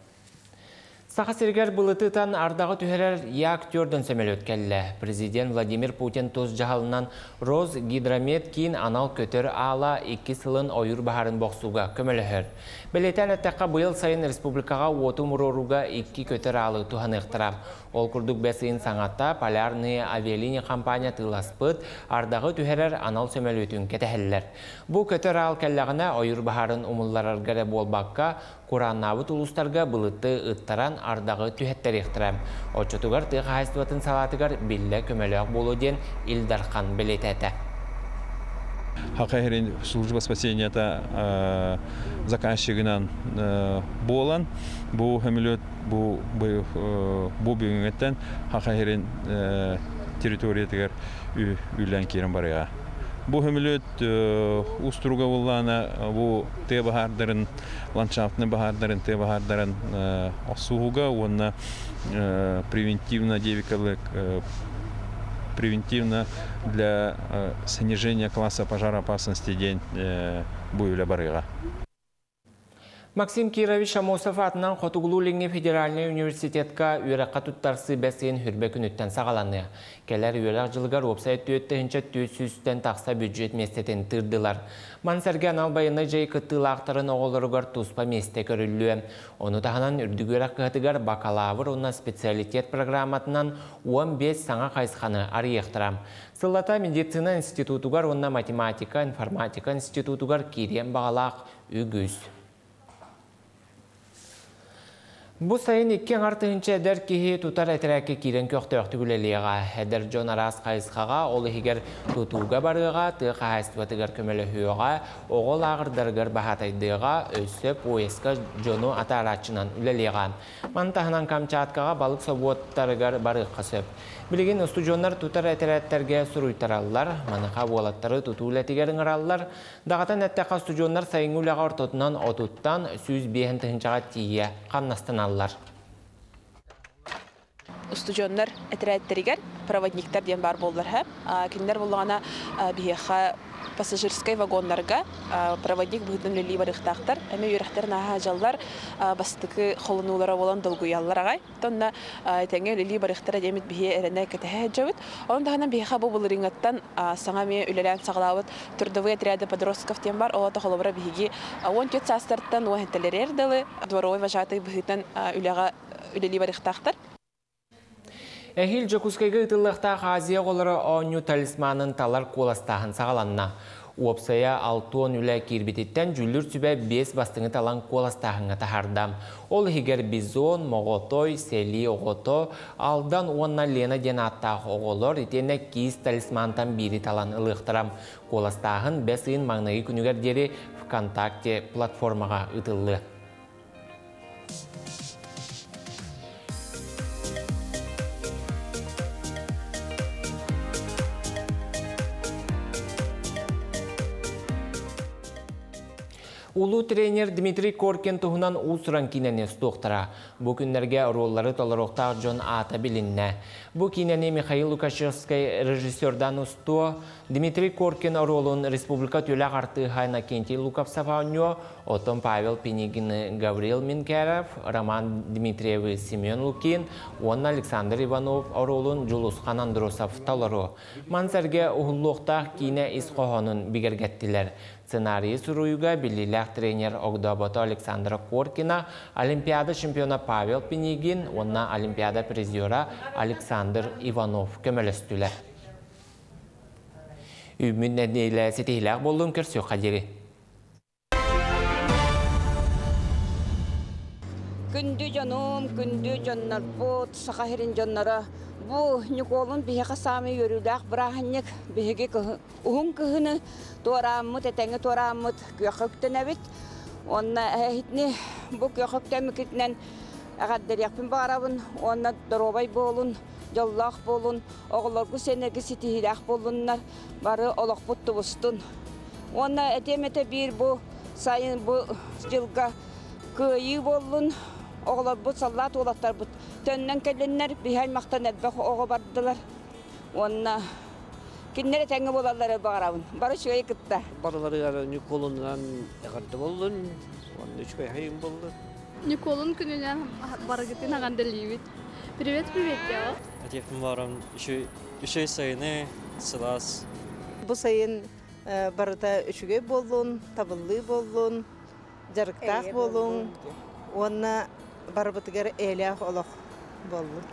Саха сиригэр былытытан ардаҕы түһэрэр Як төрдөн сөмөлөт кэллэ. Президент Владимир Путин тус дьаһалынан Росгидромет киин анал көтөр аала икки сылын ойуур баһаарын бохсууга көмөлөһөр. Бэлиэтээн эттэххэ, быйыл сайын республикаҕа уоту умуруорууга икки көтөр аалы туһаныахтара. Ол курдук бэс ыйын саҥата Полярные авиалинии компания тыыласпыт, ардаҕы түһэрэр анал сөмөлүөтүн кэтэһэллэр. Бу көтөр аал кэллэҕинэ ойуур баһаарын умулларарга эрэ буолбакка, курааннаабыт улуустарга былыты ыттаран ардаҕы түһэттэриэхтэрэ. Оччотугар тыа хаһаайыстыбатын салаатыгар биллэ көмөлөөх буолуо диэн Ил Дархан бэлиэтээтэ. Саха сирин служба спасенията заказчигынан буолан, бу сөмөлүөт бу бу бүгүҥҥэттэн Саха сирин территориятыгар үлэн киирэн барыаҕа. Бу сөмөлүөт устуруга буллаана бу тыа баһаардарын, ландшафтный баһаардарын, тыа баһаардарын охсуһууга уонна превентивно девикалык превентивно для снижения класса пожароопасности диэн бу үлэ барыаҕа. Максим Кирович Амосов атынан Хотугулуу-Илиҥҥи федеральнай университетка үөрэххэ туттарсыы бэс ыйын хүрбэ күнүттэн саҕаланыа. Кэлэр үөрэх дьылыгар уопсай 4400-тэн тахса бюджет миэстэтин тыырдылар. Маны сэргэ анал байыаннай дьайыы кыттыылаахтарын оҕолоругар туспа миэстэ көрүллүө. Ону таһынан үрдүк үөрэх кыһатыгар бакалавр уонна специалитет программатынан 15 саҥа хайысханы арыйыахтара. Сыллата медицина институтугар уонна математика, информатика институтугар киириэн баҕалаах үгүс. Бу сайын икки аҥар тыһыынча эдэр киһи тутар этэрээккэ киирэн көхтөөхтүк үлэлиэҕэ. Эдэр дьон араас хайысхаҕа, ол иһигэр тутууга барыаҕа, тыа хаһаайыстыбатыгар көмөлөһүөҕэ, оҕо лааҕырдарыгар баһаатайдыаҕа, өссө поездка дьону атаарааччынан үлэлиэҕэ. Маны таһынан Камчаткаҕа балык собуоттарыгар барыахха сөп. Билигин устудьуоннар тутар этэрээттэргэ суруйтараллар, маныаха уолаттары тутуу үлэтигэр ыҥыраллар. Даҕатан эттэххэ, устудьуоннар сайыҥҥы үлэҕэ ортотунан отуттан 105 тыһыынчаҕа тиийэ хамнастаналлар. Устудьуоннар этэрээттэригэр проводниктар диэн баар буоллар кинилэр буоллаҕына биһиэхэ пассажирскай вагоннарга проводник быһыытынан үлэлии барыахтаахтар. Эмиэ үөрэхтэрин ааһа дьаллар бастакы холонуулара буолан долгуйаллар аҕай. Онно тэҥҥэ үлэлии барыахтара диэмит биһи эрэнэ кэтэһэ сылдьабыт. Онон таһынан биһиэхэ бу былырыыҥҥыттан саҥа эмиэ үлэлээн саҕалаабыт трудовые отряды подростков диэн бар. Ол холобура биһиги 14 саастартан 17 дылы дворовой вожатый быһыытынан үлэҕэ үлэлии барыахтаахтар. Эһиил Дьокуускайга ыытыллыахтаах Азия оҕолоро оонньуу талисманын талар куоластааһын саҕаланна. Уопсайа 60 үлэ киирбититтэн дьүүллүүр сүбэ 5 бастыҥы талан куоластааһыҥҥа таһаарда. Ол иһигэр Бизон, Моҕотой, Сэлии оҕото, Алдан уонна Лена диэн ааттаах оҕолор итиэннэ киис талисмантан биири талан ылыахтара. Куоластааһын бэс ыйын маҥнайгы күнүгэр диэри ВКонтакте платформаҕа ыытыллыа. Улуу тренер Дмитрий Коркин туһунан уус-уран киинэни устуохтара. Бу күннэргэ оруоллары толоруохтаах дьон аата билиннэ. Бу киинэни Михаил Лукашевскай режиссердаан устуо, Дмитрий Коркин оруолун республика түлэх артыыһа Иннокентий Луковцев оонньуо, оттон Павел Пинигины Гаврил Минкеров, Роман Дмитриевы Семен Лукин уонна Александр Иванов оруолун Дьулусхан Андросов толоруо. Маны сэргэ уһуллуохтаах киинэ ис хоһоонун бигэргэттилэр. Сценарийы суруйууга биллиилээх тренер огдообото Александра Коркина, Олимпиада чемпиона Павел Пинигин уонна Олимпиада призера Александр Иванов көмөлөстүлэр. Үүммүт нэдиэлэ ситиһиилээх буоллун, көрсүөххэ диэри. Күндү дьонум, күндү дьоннорбут, Саха сирин дьонноро, бу Ньукуолун биһиэхэ саамай үөрүүлээх бырааһынньык. Биһиги уһун кыһыны туорааммыт, этэҥҥэ туорааммыт күөххэ үктэнэбит. Уонна эһитини бу күөххэ үктэммиккитинэн эҕэрдэлиэхпин баҕарабын уонна доруобай буолун, дьоллоох буолун, оҕолоргут сиэннэргит ситиһиилээх буоллуннар, бары олохпут тубустун. Уонна этиэм этэ биир бу сайын бу дьылга кыайыы буоллун, оҕолорбут, саллаат уолаттарбыт төннөн кэллиннэр, биһи аймахтан элбэх оҕо бардылар. Уонна кинилэр этэҥҥэ буолаллары баҕарабын. Бары үчүгэй кытта. Барыларыгар Ньукуолунан эҕэрдэ буоллун, уонна үчүгэй айым буоллун. Ньукуолун күнүнэн барыгытын аҕандалиибит. Привет, привет, дьэ. Этиэхпин баарам үчүгэй сайыны, сылаас. Бу сайын барыта үчүгэй буоллун, табыллыы буоллун, дьарыктаах буолуҥ уонна барыбытыгар эйэлээх олох буоллун.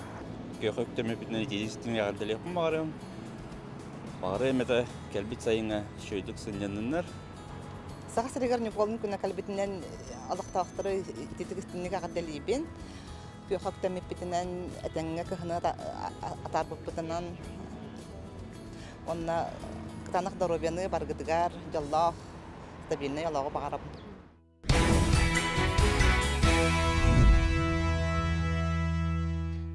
Көхөк төмөпүтүнэн итиистин эҕэрдэлиэхпин баҕарыам. Баҕарыам этэ кэлбит сайыҥҥа үчүгэйдик сынньанныннар. Саха сиригэр Ньукуолун күнэ кэлбитинэн олохтоохтору ититик истинник эҕэрдэлиибин. Күөхөк тэмиппитинэн этэҥҥэ кыһыны атаарбыппытынан уонна кытаанах доруобуйаны баргытыгар дьоллоох стабильнай олоҕу баҕарабын.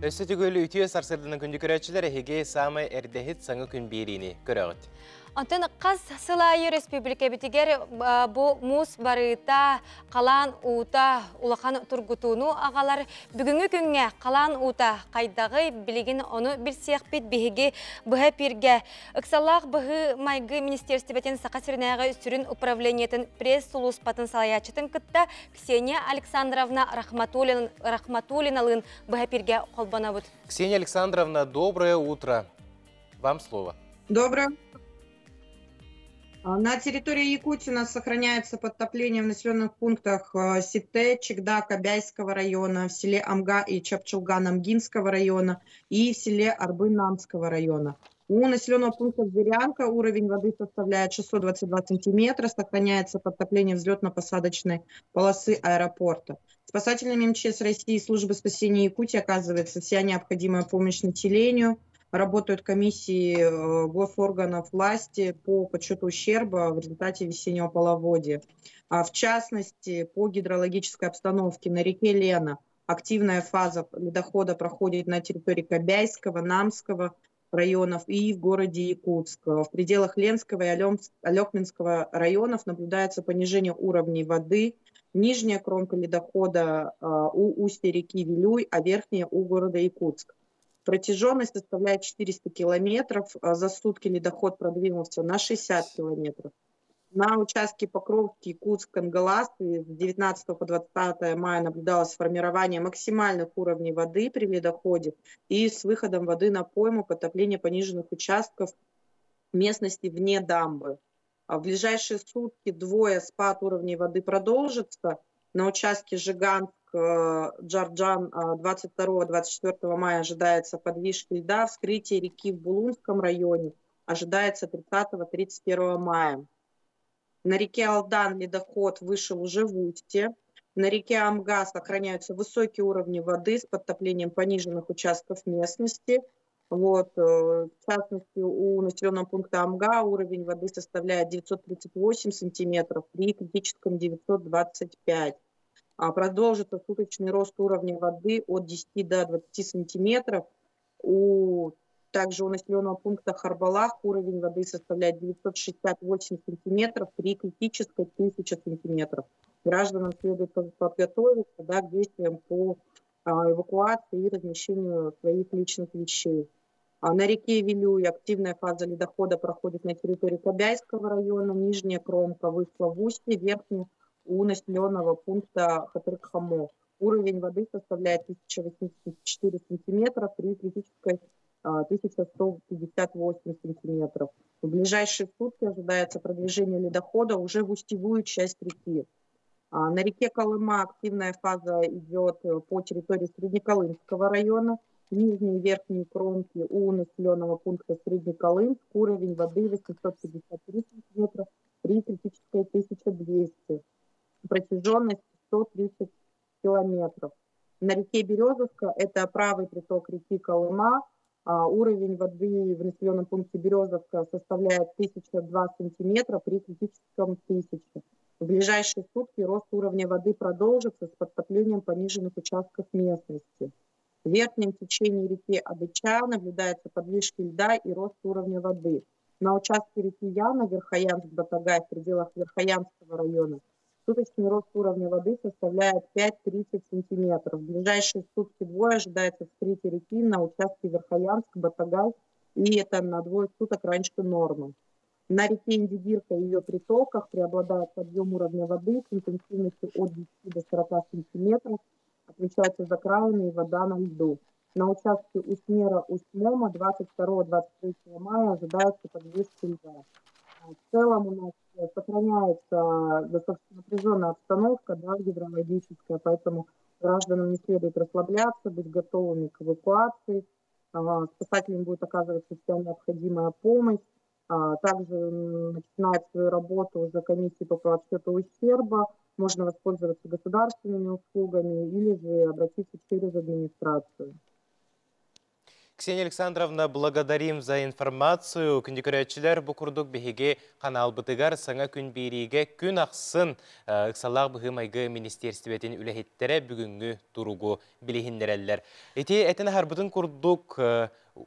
Өссө түгөл үтүө сарсырдынан күндү көрөөччүлэр эһиги саамай эрдэһит саҥа күн биэриини көрөҕүт. Онтон хас сыл аайы республикабитигэр бу муус барыыта, халаан уута улахан тургутууну аҕалар. Бүгүҥҥү күҥҥэ халаан уута хайдаҕый, билигин ону билсиэхпит биһиги быһа эпииргэ Ыксаллаах быһыы-майгы министиэристибэтин Саха сиринээҕи сүрүн управлениетын пресс-сулууспатын салайааччытын кытта Ксения Александровна Рахматуллиналыын быһа эпииргэ холбонобут. Ксения Александровна, доброе утро. Вам слово. Доброе. На территории Якутии у нас сохраняется подтопление в населенных пунктах Сите, Чегда, Кобяйского района, в селе Амга и Чапчулган Амгинского района и в селе Арбын Намского района. У населенного пункта Зырянка уровень воды составляет 622 сантиметра, сохраняется подтопление взлетно-посадочной полосы аэропорта. Спасательными МЧС России и службы спасения Якутии оказывается вся необходимая помощь населению. Работают комиссии госорганов власти по подсчету ущерба в результате весеннего половодья. В частности, по гидрологической обстановке на реке Лена активная фаза ледохода проходит на территории Кобяйского, Намского районов и в городе Якутск. В пределах Ленского и Олекминского районов наблюдается понижение уровней воды. Нижняя кромка ледохода у устья реки Вилюй, а верхняя у города Якутск. Протяженность составляет 400 километров. За сутки ледоход продвинулся на 60 километров. На участке Покровки, Якутск, Кангаласс с 19 по 20 мая наблюдалось формирование максимальных уровней воды при ледоходе и с выходом воды на пойму потопление пониженных участков местности вне дамбы. В ближайшие сутки двое спад уровней воды продолжится. На участке Жиганск, Джарджан 22-24 мая ожидается подвижка льда, вскрытие реки в Булунском районе ожидается 30-31 мая. На реке Алдан ледоход вышел уже в устье. На реке Амга сохраняются высокие уровни воды с подтоплением пониженных участков местности. Вот, в частности, у населенного пункта Амга уровень воды составляет 938 сантиметров, при критическом 925. Продолжится суточный рост уровня воды от 10 до 20 сантиметров. Также у населенного пункта Харбалах уровень воды составляет 968 сантиметров, при критической 1000 сантиметров. Гражданам следует подготовиться, да, к действиям по эвакуации и размещению своих личных вещей. На реке Вилюй активная фаза ледохода проходит на территории Кобяйского района, нижняя кромка вышла в устье, верхняя у населенного пункта Хатыркхамо. Уровень воды составляет 1084 сантиметра, при критической 1158 сантиметров. В ближайшие сутки ожидается продвижение ледохода уже в устьевую часть реки. На реке Колыма активная фаза идет по территории Среднеколымского района. Нижние и верхние кромки у населенного пункта Среднеколымск. Уровень воды 853 сантиметра, при критической 1200. Протяженность 130 километров. На реке Березовка, это правый приток реки Колыма, уровень воды в населенном пункте Березовка составляет 1002 сантиметра, при критическом 1000. В ближайшие сутки рост уровня воды продолжится с подтоплением пониженных участков местности. В верхнем течении реки Адыча наблюдаются подвижки льда и рост уровня воды. На участке реки Яна, Верхоянск-Батагай, в пределах Верхоянского района, суточный рост уровня воды составляет 5,30 сантиметров. В ближайшие сутки двое ожидается вскрытие реки на участке Верхоянск-Батагай, и это на двое суток раньше нормы. На реке Индигирка и ее притоках преобладает подъем уровня воды с интенсивностью от 10 до 40 сантиметров, отмечается закраина и вода на льду. На участке Усть-Мера-Усть-Мома 22-23 мая ожидается подвижки льда. В целом у нас сохраняется достаточно напряженная обстановка, да, гидрологическая, поэтому гражданам не следует расслабляться, быть готовыми к эвакуации. Спасателям будет оказываться вся необходимая помощь. Также начинает свою работу уже комиссия по подсчету ущерба. Можно воспользоваться государственными услугами или же обратиться через администрацию. Ксения Александровна, благодарим за информацию. Күндү көрөөччүлэр, бу курдук биһиги каналбытыгар саҥа күн биэриигэ күн ахсын ыксаллаах быһыы-майгы министиэристибэтин үлэһиттэрэ бүгүҥҥү туругу билиһиннэрэллэр. Ити этэн аһарбытын курдук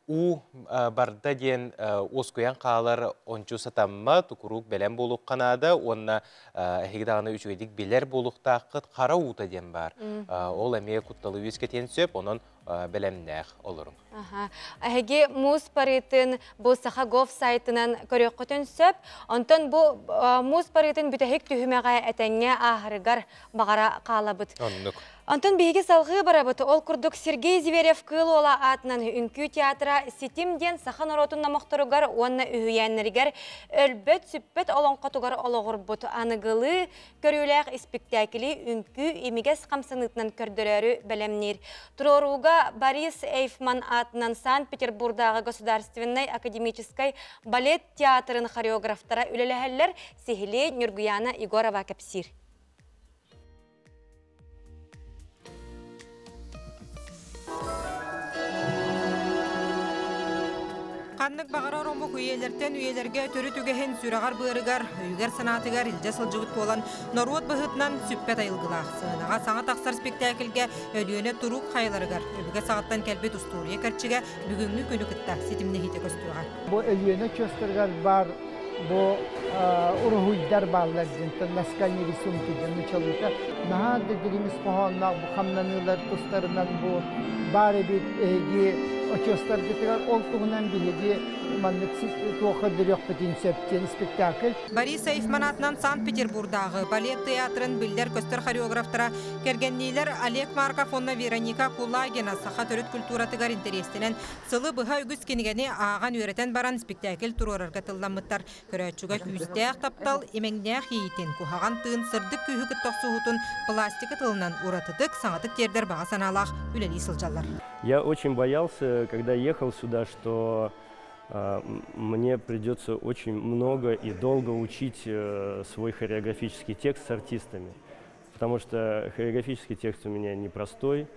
уу барда диэн уоскуйан хаалар ончу сатаммат, куруук бэлэм буолуохха наада уонна эһиги даҕаны үчүгэйдик билэр буолуохтааххыт хара уута диэн баар. Ол эмиэ кутталы үөскэтиэн сөп, онон бэлэмнээх олоруҥ. Эһиги муус барыытын бу Саха.gov сайтынан көрүөххүтүн сөп. Онтон бу муус барыытын бүтэһик түһүмэҕэ этэҥҥэ ааһарыгар баҕара хаалабыт. Оннук. Онтон биһиги салҕыы барабыт. Ол курдук Сергей Зверев-Кыыл Уола аатынан үҥкүү театра Ситим диэн саха норуотун номохторугар уонна үһүйээннэригэр өлбөт-сүппэт олоҥхотугар олоҕурбут аныгылыы көрүүлээх испиктээкили үҥкүү имигэс хамсаныытынан көрдөрөөрү бэлэмниир. Туруорууга Борис Эйфман аатынан Санкт-Петербурдааҕы государственнай академическай балет театрын хореографтара үлэлэһэллэр, сиһилии Ньургуяна Егорова кэпсиир. Ханнык баҕарар омук үйэлэртэн үйэлэргэ төрүт үгэһин сүрэҕэр-быарыгар, өйүгэр-санаатыгар илдьэ сылдьыбыт буолан, норуот быһыытынан сүппэт айылгылаах. Сыанаҕа саҥа тахсар спектакльгэ Өлүөнэ туруук хайаларыгар өбүгэ саҕаттан кэлбит устуоруйа кэрчигэ бүгүҥҥү күнү кытта ситимнэһиитэ көстүөҕэ. Бу Өлүөнэ очуостарыгар баар бу уруһуйдар бааллар диэн наскальные рисунки диэн нучалыыта наһаа да дириҥ ис хоһоонноох бу хамнаныылар тустарынан бу баар эбит эһиги очуостаргытыгар ол туһунан биһиги маннык туох көрдөрүөхпүтүн сөп диэн спектакль. Борис Эйфман аатынан Санкт-Петербурдааҕы балет театрын биллэр-көстөр хореографтара кэргэнниилэр Олег Марков уонна Вероника Кулагина саха төрүт культуратыгар интэриэстэнэн Сылы быһа үгүс кинигэни ааҕан үөрэтэн баран спектакль туруорарга тылламмыттар. Көрөөччүгэ күүстээх таптал, имэҥнээх иитин, куһаҕан тыын, сырдык күүһү кытта охсуһуутун пластика тылынан уратытык, саҥатык тиэрдэр баҕа санаалаах үлэлии сылдьаллар. Я очень боялся, когда ехал сюда, что Мне придется очень много и долго учить свой хореографический текст с артистами, потому что хореографический текст у меня непростой,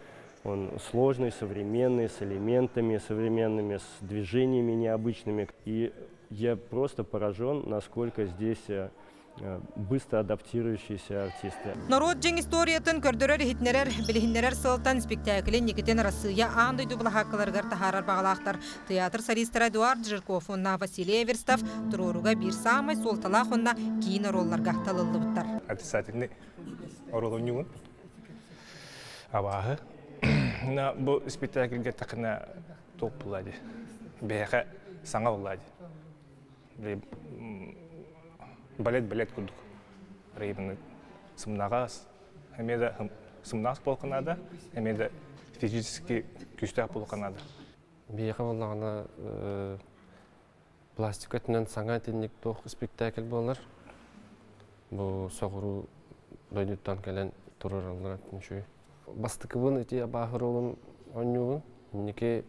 он сложный, современный, с элементами современными, с движениями необычными. И я просто поражен, насколько здесь быстро адаптирующиеся артисты. Норуот дьиҥ историятын көрдөрөр-иһитиннэрэр, билиһиннэрэр сыалтан спектаклы инникитин Арассыыйа аан дойду былаһааккаларыгар таһаарар баҕалаахтар. Тыйаатыр солистара Эдуард Жирков уонна Василий Эверстов туруоруга биир саамай суолталаах уонна киин оруолларга талыллыбыттар. Отрицательный оруол оонньуубун. Абааһы. На бу спектакльга такына топ була ди. Бэйэхэ саҥа була ди. Балет балет курдук. Рейбаны сымнаҕас, эмиэ да сымнаҕас буолуохха наада, эмиэ да физически күүстээх буолуохха наада. Биһиэхэ буоллаҕына пластика өттүнэн саҥа итинник туох спектакль буолар. Бу соҕуруу дойдуттан кэлэн туруораллара үчүгэй. Бастакыбын ити абааһы оруолун оонньуубун. Инники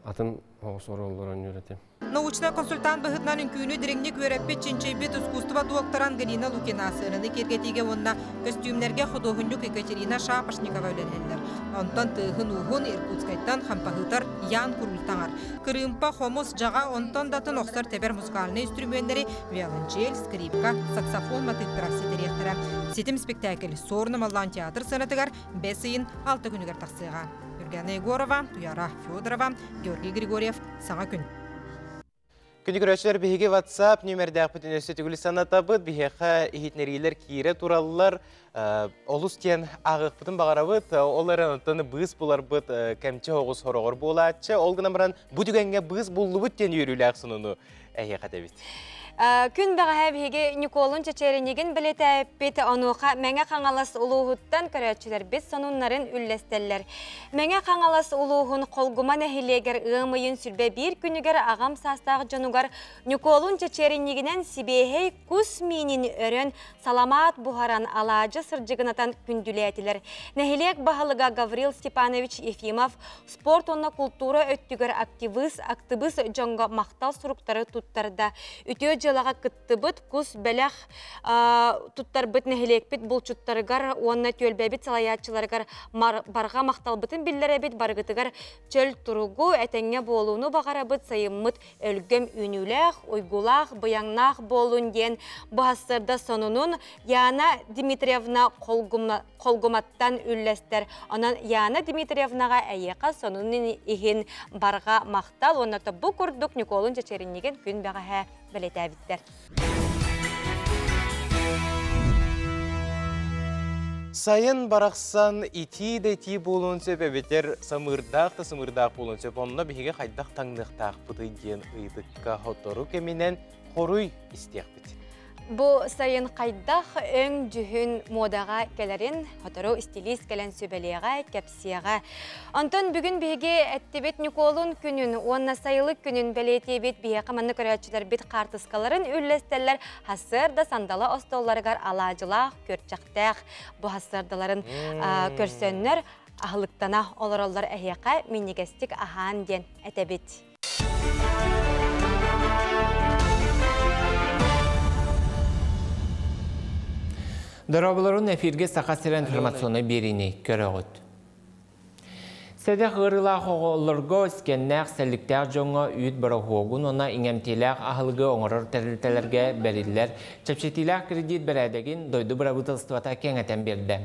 атын оҕус оруоллар оонньуур этим. Научнай консультант быһыытынан үҥкүүнү дириҥник үөрэппит, чинчийбит искусство доктора Ангелина Лукина сыананы киэргэтиигэ уонна көстүүмнэргэ худуоһунньук Екатерина Шапошникова үлэлэһэллэр. Онтон тыаһын-ууһун Иркутскайтан хампаһыытар Ян Куруль таҥар. Кырыымпа, хомус, дьаҕа, онтон да атын охсор-тэбэр музыкальнай үстүрүмүөннэри виолончель, скрипка, саксофон матыыптара ситэриэхтэрэ. Ситим спектакль Суорун Омоллоон театр сыанатыгар бэс ыйын алта күнүгэр тахсыаҕа. Юргана Егорова, Туяра Федорова, Георгий Григорьев, Саҥа күн. Күнү көрөөччүлэр биһиги WhatsApp нүмердээхпитин өссө түгүл санатабыт. Биһиэхэ иһитинэриилэр киирэ тураллар. Олус диэн ааҕыахпытын баҕарабыт. Ол эрэн оттон быыс буларбыт кэмчи оҕус хороҕор буолааччы. Ол гынан баран бу түгэҥҥэ быыс буллубут диэн үөрүүлээх сонуну эһиэхэ этэбит. Күн бэҕэһээ биһиги Ньукуолун Чэчээринньигин бэлиэтээппит, онуоха Мэҥэ Хаҥалас улууһуттан көрөөччүлэрбит сонуннарын үллэстэллэр. Мэҥэ Хаҥалас улууһун Холгума нэһилиэгэр ыам ыйын сүрбэ биир күнүгэр аҕам саастаах дьонугар Ньукуолун Чэчээринньигинэн сибиэһэй кус миинин өрөн, саламаат буһаран, алаадьы сырдьыгынатан күндүлээтилэр. Нэһилиэк баһылыга Гаврил Степанович Ефимов спорт уонна култуура өттүгэр активист, актыбыыс дьоҥҥо махтал суруктары туттарда. Үтүө дьыалаҕа кыттыбыт кус бэлэх туттарбыт нэһилиэкпит булчуттарыгар уонна түөлбэбит салайааччыларыгар барҕа махталбытын биллэрэбит, барыгытыгар чөл туругу, этэҥҥэ буолууну баҕарабыт, сайыммыт өлгөм үүнүүлээх, уйгулаах, быйаҥнаах буолун диэн быһассарда сонунун Яна Дмитриевна Холгуматтан үллэстэр. Онон Яна Дмитриевнаҕа эйиэхэ сонунун иһин барҕа махтал уонна бу курдук Ньукуолун Чэчэринньигин күн бэҕэһээ бэлиэтээбиттэр. Сайын барахсан итии да итии буолуон сөп эбэтэр самыырдаах да сымыырдаах буолуон сөп. Онно биһиги хайдах таҥныахтаахпытый диэн ыйытыкка сотору кэминэн хоруй истиэхпит. Бу сайын хайдах өҥ-дьүһүн муодаҕа кэлэрин сотору истилиис кэлэн сүбэлиэҕэ, кэпсиэҕэ. Онтон бүгүн биһиги эттибит Ньукуолун күнүн уонна сайылык күнүн бэлиэтиибит. Биһиэхэ манна көрөөччүлэрбит хаартыскаларын үллэстэллэр. Сарсыарда сандала остуолларыгар алаадьылаах, күөрчэхтээх бу сарсыардаларын көрсөннөр аһылыктана олороллор эһиэхэ минньигэстик аһаан диэн этэбит. Дорооболорун эфиргэ Саха сирэ информационнай биэриини көрөҕүт. Сэдэх ыарыылаах оҕолорго искэннээх сэлликтээх дьоҥҥо үүт бороһуогун уонна иҥэмтиэлээх аһылыгы оҥорор тэрилтэлэргэ бэриллэр чэпчэтиилээх кредит бэрээдэгин дойду бырабыыталыстыбата кэҥэтэн биэрдэ.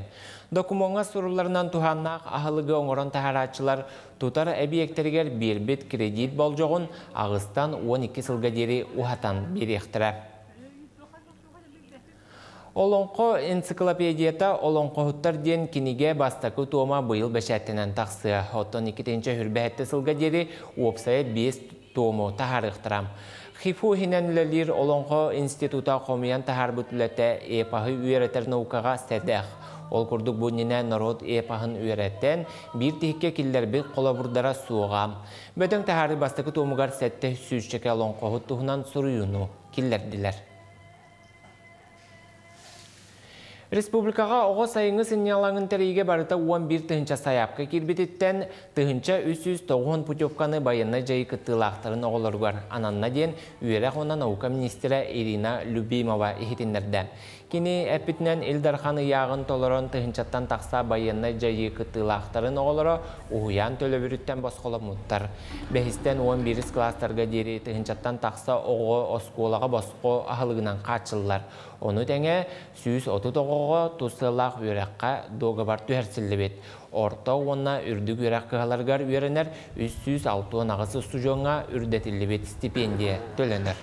Докумуоҥҥа сурулларынан туһааннаах аһылыгы оҥорон таһаарааччылар тутар эбийиэктэригэр биэрбит кредит болдьоҕун аҕыстан 12 сылга диэри уһатан биэриэхтэрэ. Олоҥхо энциклопедията Олоҥхоһуттар диэн кинигэ бастакы туома быйыл бэчээттэнэн тахсыа. Оттон иккитинчи хүрбэһэтти сылга диэри уопсайа биэс туому таһаарыахтара. ХИФУ иһинэн үлэлиир Олоҥхо института хомуйан таһаарбыт үлэтэ эпоһы үөрэтэр наукаҕа сэдэх. Ол курдук бу иннинэ норуот эпоһын үөрэтэн, биир тиһиккэ киллэрбит холобурдара суоҕа. Бөдөҥ таһаарыы бастакы туомугар сэттэ сүүсчэкэ олоҥхоһут туһунан суруйууну киллэрдилэр. Республикаҕа оҕо сайыҥҥы сынньалаҥын тэрийиигэ барыта 11 тыһыынча сайаапка киирбититтэн 1390 путевканы байыаннай дьайыы кыттыылаахтарын оҕолоругар ананна диэн үөрэх уонна наука министрэ Ирина Любимова иһитиннэрдэ. Кини эппитинэн, Ил Дархан ыйааҕын толорон тыһыынчаттан тахса байыаннай дьайыы кыттыылаахтарын оҕолоро уһуйаан төлөбүрүттэн босхоломмуттар. Бэһистэн 11-ис кылаастарга диэри тыһыынчаттан тахса оҕо оскуолаҕа босхо аһылыгынан хааччыллар. Ону тэҥэ 130 оҕоҕо тус сыаллаах үөрэххэ дуогабар түһэрсиллибит. Орто уонна үрдүк үөрэх кыһаларыгар үөрэнэр 368 устудьуоҥҥа үрдэтиллибит стипендия төлөнөр.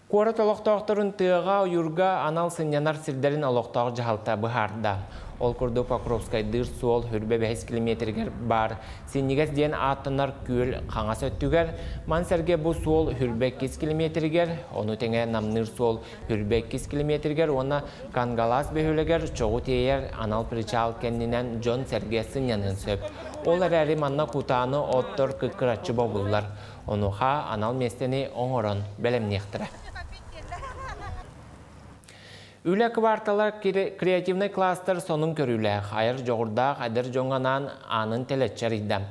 Куорат олохтоохторун тыаҕа, ойуурга анал сынньанар сирдэрин олохтоох дьаһалта быһаарда. Ол курдук Покровскайдыыр суол 25 километригэр баар Синньигэс диэн ааттанар күөл хаҥас өттүгэр, маны сэргэ бу суол 22 километригэр, ону тэҥэ Намныыр суол 22 километригэр уонна Кангалаас бөһүөлэгэр чоҕу тиэйэр анал причал кэннинэн дьон-сэргэ сынньаныан сөп. Ол эрээри манна кутааны оттор кыккыраччы бобуллар. Онуоха анал миэстэни оҥорон бэлэмниэхтэрэ. Үлэ квартала креативнай кластер сонун көрүүлээх, айар дьоҕурдаах эдэр дьоҥҥо анаан аанын тэлэччи арыйда.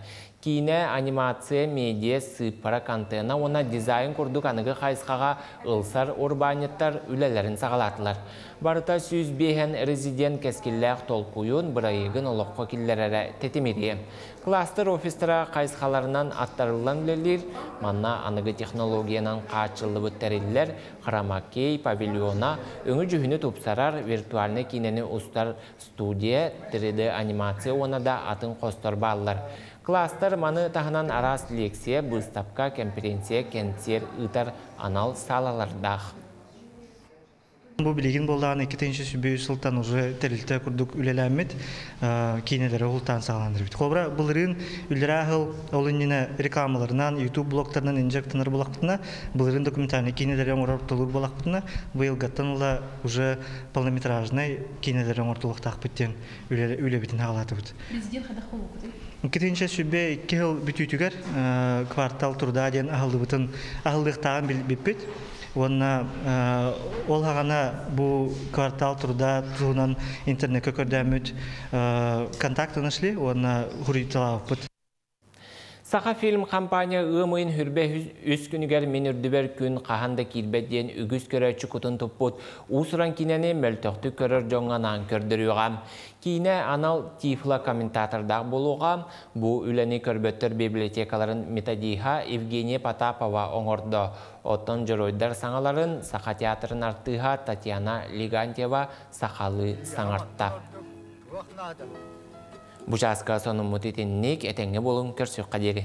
Киинэ, анимация, медиа, сыыппара контена уонна дизайн курдук аныгы хайысхаҕа ылсар урбаанньыттар үлэлэрин саҕалаатылар. Барыта 105 резидент кэскиллээх толкуйун, бырайыагын олоххо киллэрэрэ тэтимириэ. Кластер офистара хайысхаларынан аттарыллан үлэлиир, манна аныгы технологиянан хааччыллыбыт тэриллэр, хромакей павильона, өҥү-дьүһүнү тупсарар, виртуальнай киинэни устар студия, 3D анимация уонна да атын хостор бааллар. Кластер маны таһынан араас лекция, быыстапка, кэмпириэнсийэ, кэнсиэр ыытар анал саалалардаах. Бу билигин буоллаҕына 2003 сылтан уже тэрилтэ курдук үлэлээммит киинэлэри уһултаан саҕалаандырбыт. Холобура, былырыын үллэрээ сыл ол иннинэ рекламаларынан, YouTube блогтарынан инжектанар булахпытына, былырыын документальный киинэлэри оҥорор толуур буолахпытына, быйылгаттан ыла уже полнометражнай киинэлэри оҥортулуохтаахпыт диэн үлэбитин хаалаатыбыт. Президент хайдах буолбуккутуй? 2022 сыл бүтүүтүгэр Квартал труда диэн аһыллыбытын аһыллыахтааҕын билбиппит. Уонна ол хаҕана бу Квартал труда туһунан интернекке көрдөөммүт контакты нашли уонна хуруйталаабыппыт. Саха фильм компания ыам ыйын 23 күнүгэр Мин үрдүбэр күн хаһан да киирбэт диэн үгүс көрөөччү кутун туппут уус-уран киинэни мөлтөхтүк көрөр дьоҥҥо анаан көрдөрүөҕэ. Киинэ анал тифло комментатордаах буолуоҕа. Бу үлэни көрбөттөр библиотекаларын методиһа Евгения Потапова оҥордо. Оттон дьоруойдар саҥаларын Саха театрын артыыһа Татьяна Легантьева сахалыы саҥарта. Бу чааска сонуммут итинник, этэҥҥэ буолуҥ, көрсүөххэ диэри.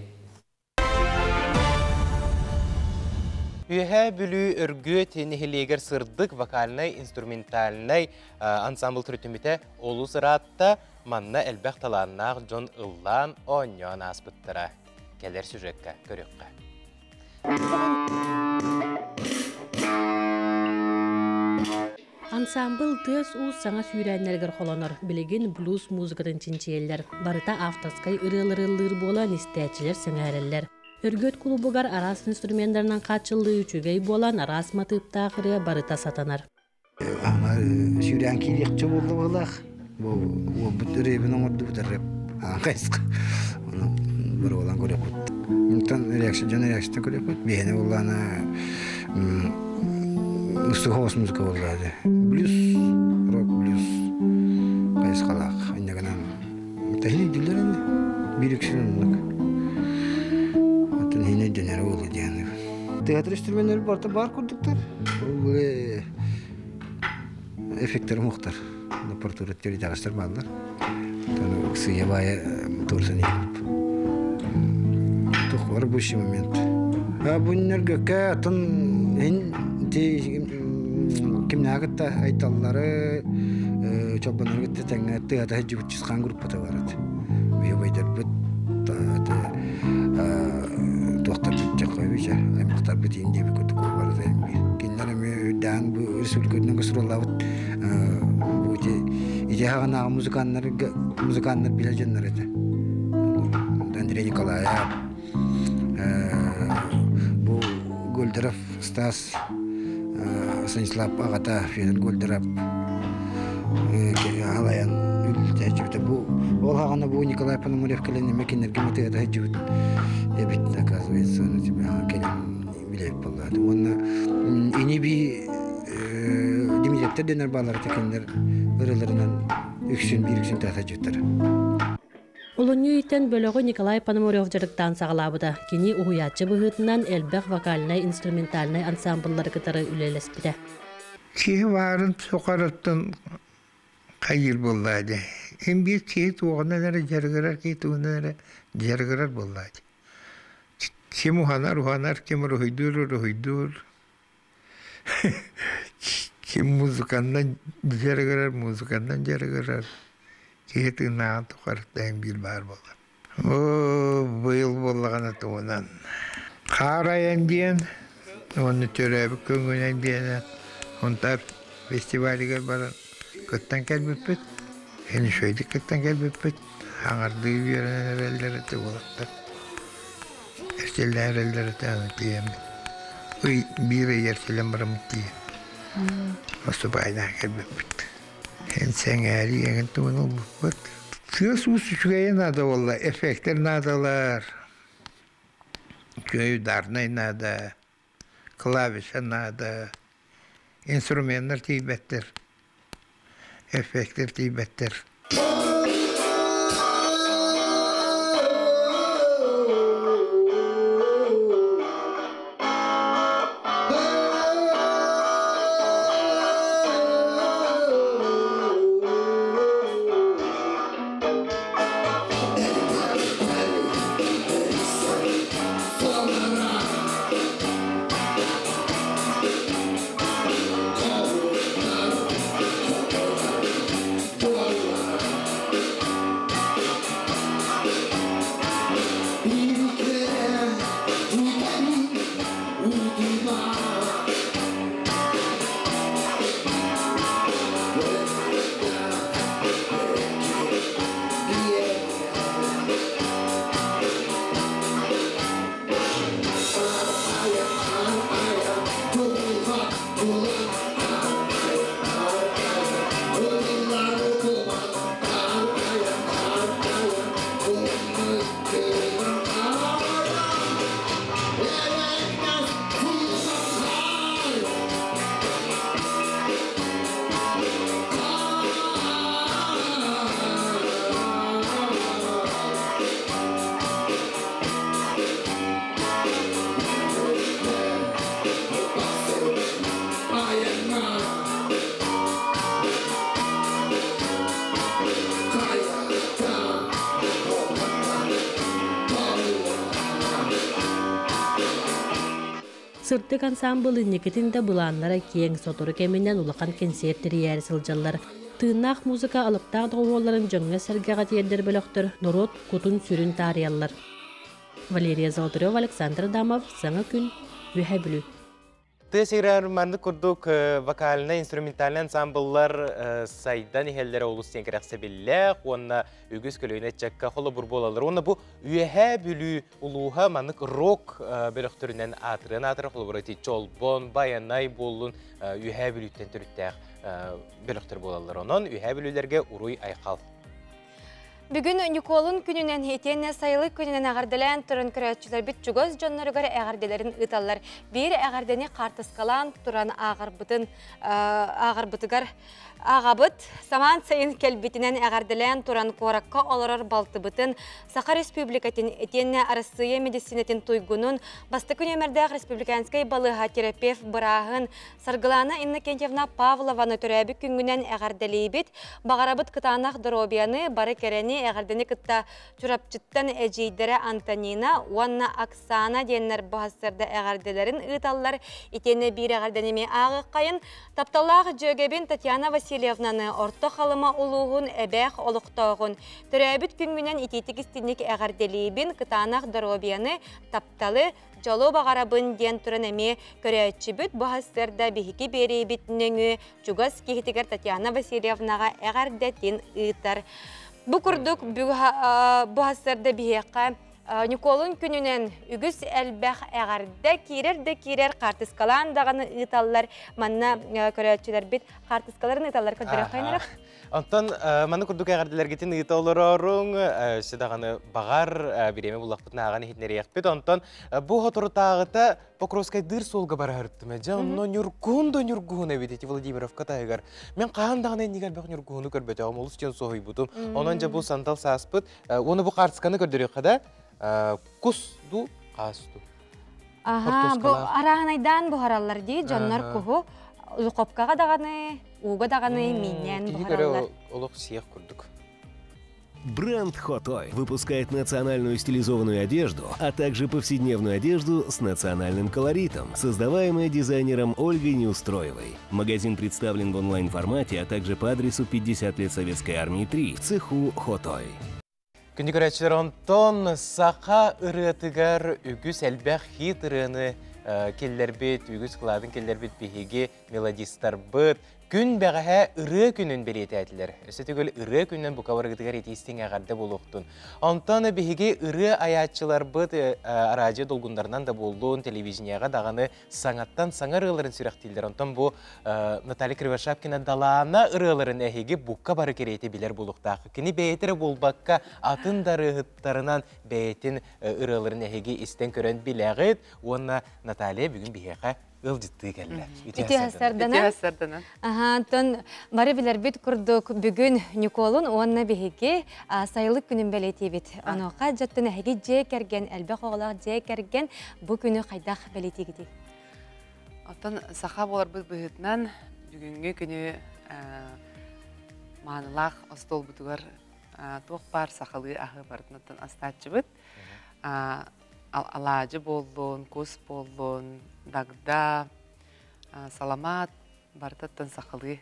Үөһээ Бүлүү Өргүөт нэһилиэгэр Сырдык вокальнай инструментальнай ансамбл төрүттэммитэ олус ыраатта. Манна элбэх талааннаах дьон ыллаан, оонньоон ааспыттара. Кэлэр сюжекка көрүөххэ. Ансамбл тыас-уус саҥа сүүрээннэригэр холонор, билигин блюз музыкатын чинчийэллэр. Барыта авторскай ырыалары ыллыыр буолан, истээччилэр сэҥээрэллэр. Өргүөт кулубугар араас инструменнарынан хааччыллыы үчүгэй буолан, араас матыыптаах ырыа барыта сатанар. Ама сүүрээн киириэхчэ буолла быһыылаах. Бу уолбут рэбин оҥордубут рэп хайысха. Ону боруолаан көрүөхпүт. Онтон реакция дьон реакцията көрүөхпүт. Биһиэнэ буоллаана устуһоос музыка буолла блюз, рок блюз хайысхалаах. Инньэ тэһин өйдүүллэр ини. Биир үксүн оннук. Оттон иһин өйдөнөрө буолуо диэн. Театр инструменнэр барыта баар курдуктар. Ол эффекттэр мохтар. Аппаратура теоретическтар бааллар. Сыйа баайа туорсан иһип. Тух рабочий момент. А бу атын ин ти кимнээх айталлары чолбоннору кытта тэҥҥэ тыата сылдьыбыт Чысхаан группата барат. Биһи туохтарбыт дьаххойбуча аймахтарбыт иин диэби курдук барыта кинилэр эмиэ үрдээн бу республикатынан гастроллаабыт бу ити ити хаҕанааҕы музыканнарга музыканнар билэр дьоннор этэ. Андрей Николаев, бу Гольдеров Стас. Станислав аҕата Федор Гольдеров алайан үлэлээччибитэ. Бу ол хаҕана бу Николай Пономарев кэлэн эмэ кинилэргэ матыата сылдьыбыт эбит, оказывается, кэлин билэбит буоллаҕа. Уонна ини-бии Дмитриевтэр дэнэр бааллар кинилэр ырыаларынан үксүн биир үксүн тыата сылдьыбыттар. Олунньу ыйтан бөлөҕү Николай Пономарев дьарыктаан саҕалаабыта. Кини уһуйааччы быһыытынан элбэх вокальнай-инструментальнай ансамбллары кытары үлэлэспитэ. Киһи баарын сухарыттан хайыыр буоллаа дии. Ин биир киһи туоҕунан эрэ дьарыгырар, киһи тугунан эрэ дьарыгырар буоллаа дии. Ким уһанар, уһанар, ким уруһуйдуур, уруһуйдуур. Ким музыканнан дьарыгырар, музыканнан дьарыгырар. Киһи тыыннааҕын тухары тэҥ биир баар буолар. Оо, быйыл буоллаҕына тугунан хаар айан диэн уонна төрөөбүт көҥүлэн диэнэ Сунтаар фестивалыгар баран кыттан кэлбиппит. Үчүгэйдик кыттан кэлбиппит. Аҥардыы үөрэнэн эрэллэр этэ уолаттар. Эрчиллэн эрэллэр этэ аны тиийэммит. Ый биир ый эрчиллэн бараммыт тиийэн. Наступайдаан кэлбиппит. Эн сэҥээрии эҥин тугун ылбыппыт. Тыас-уус үчүгэйэ наада буолла, эффектэр наадалар. Үчүгэй ударнай наада, клавиша наада, инструменнар тиийбэттэр, эффектэр тиийбэттэр. Сырдык ансаамбыл инникитин да былааннара киэҥ, сотору кэминэн улахан кэнсиэр тэрийээри сылдьаллар. Тыыннаах музыка алыптаах доҕуһуолларын дьоҥҥо-сэргэҕэ тиэрдэр бөлөхтөр норуот кутун-сүрүн таарыйаллар. Валерия Золотарева, Александр Адамов, Саҥа күн, Үөһээ Бүлүү. Тыа сиригэр маннык курдук вокальнай, инструментальнай ансамбллар сайдан иһэллэрэ олус диэн кэрэхсэбиллээх уонна үгүс көлүөнэ ыччакка холобур буолаллар. Уонна бу Үөһээ Бүлүү улууһа маннык рок бөлөхтөрүнэн аатырыан аатырар холобура ити Чолбон, Байанай буоллун Үөһээ Бүлүүттэн төрүттээх бөлөхтөр буолаллар. Онон Үөһээ Бүлүүлэргэ уруй-айхал. Бүгүн Ньукуолун күнүнэн итиэннэ сайылык күнүнэн эҕэрдэлээн туран көрөөччүлэрбит чугас дьонноругар эҕэрдэлэрин ыыталлар. Биир эҕэрдэни хаартыскалаан туран ааҕарбытын ааҕарбытыгар ааҕабыт. Самаан сайын кэлбитинэн эҕэрдэлээн туран куоракка олорор балтыбытын Саха Республикатын итиэннэ Арассыыйа медицинэтин туйгунун бастакы нүөмэрдээх республиканскай балыыһа терапевт бырааһын Саргылаана Иннокентьевна Павлованы төрөөбүт күҥҥүнэн эҕэрдэлиибит. Баҕарабыт кытаанах доруобуйаны, бары кэрэни, эҕэрдэни кытта Чурапчыттан эдьиийдэрэ Антонина уонна Оксана диэннэр баһастарда эҕэрдэлэрин ыыталлар. Итиэннэ биир эҕэрдэни эмиэ ааҕыаххайын. Тапталлаах дьүөгэбин Татьяна Васильевнаны Орто Халыма улууһун Эбээх олохтооҕун төрөөбүт күҥҥүнэн итиитик истинник эҕэрдэлиибин, кытаанах доруобуйаны, тапталы, Дьолу баҕарабын диэн туран эмиэ көрөөччүбүт бу сарсыарда биһиги биэриибит нөҥүө чугас киһитигэр Татьяна Васильевнаҕа эҕэрдэтин ыытар. Бу курдук бу сарсыарда биһиэхэ Ньукуолун күнүнэн үгүс элбэх эҕэрдэ киирэр да киирэр хаартыскалаан даҕаны ыыталлар. Манна көрөөччүлэрбит хаартыскаларын ыыталлар көрдөрөххө. Онтон маны курдук эҕэрдэлэргитин ыыта олороруҥ, өссө даҕаны баҕар бириэмэ буллахпытын ааҕан иһитиннэриэхпит. Онтон бу соторутааҕыта Покровскайдыыр суолга бараһыртым. Дьэ, онно ньургуһун да ньургуһун эбит ити Владимировка таһыгар. Мен хаһан даҕаны иннигэр элбэх ньургуһуну көрбөтөҕүм, олус диэн соһуйбутум. Онон дьэ бу сандал сааспыт. Уонна бу хаартысканы көрдөрүөххэ да, кус ду, хаас ду. Аха, бу арааһынайдаан буһараллар дии, дьоннор куһу духовкаҕа даҕаны, ууга даҕаны мииннээн буһараллар. Олох сиэх курдук. Бренд Хотой выпускает национальную стилизованную одежду, а также повседневную одежду с национальным колоритом, создаваемая дизайнером Ольгой Неустроевой. Магазин представлен в онлайн-формате, а также по адресу 50 лет Советской Армии 3 в цеху Хотой. Күндү көрөөччүлэр, онтон саха ырыатыгар үгүс элбэх хит ырыаны киллэрбит, үгүс кылаатын киллэрбит биһиги мелодистарбыт күн бэҕэһээ ырыа күнүн бэлиэтээтилэр. Өссө төгүл ырыа күнүнэн бука барыгытыгар итиистиҥ эҕэрдэ буолуохтун. Онтон биһиги ырыа айааччыларбыт араадьыйа долгундарынан да буоллун, телевидениеҕа даҕаны саҥаттан саҥа ырыаларын сүрэхтииллэр. Онтон бу Наталья Кривошапкина Далаана ырыаларын эһиги букка бары кэриэтэ билэр буолуохтаах. Кини бэйэтэ эрэ буолбакка, атын да ырыаһыттарынан бэйэтин ырыаларын эһиги истэн көрөн билэҕит. Уонна Наталья бүгүн биһиэхэ ыалдьыттыы кэллэ. Үтүө сарданан. Аха, онтон бары билэрбит курдук бүгүн Ньукуолун уонна биһиги сайылык күнүн бэлиэтиибит. Онуоха дьоттон эһиги дьиэ кэргэн, элбэх оҕолоох дьиэ кэргэн бу күнү хайдах бэлиэтиигитий? Оттон саха буоларбыт быһыытынан бүгүҥҥү күнү маанылаах остуолбутугар туох баар сахалыы аһы барытын астааччыбыт. Алаадьы буоллун, кус буоллун, дагда, саламаат барытыттан сахалыы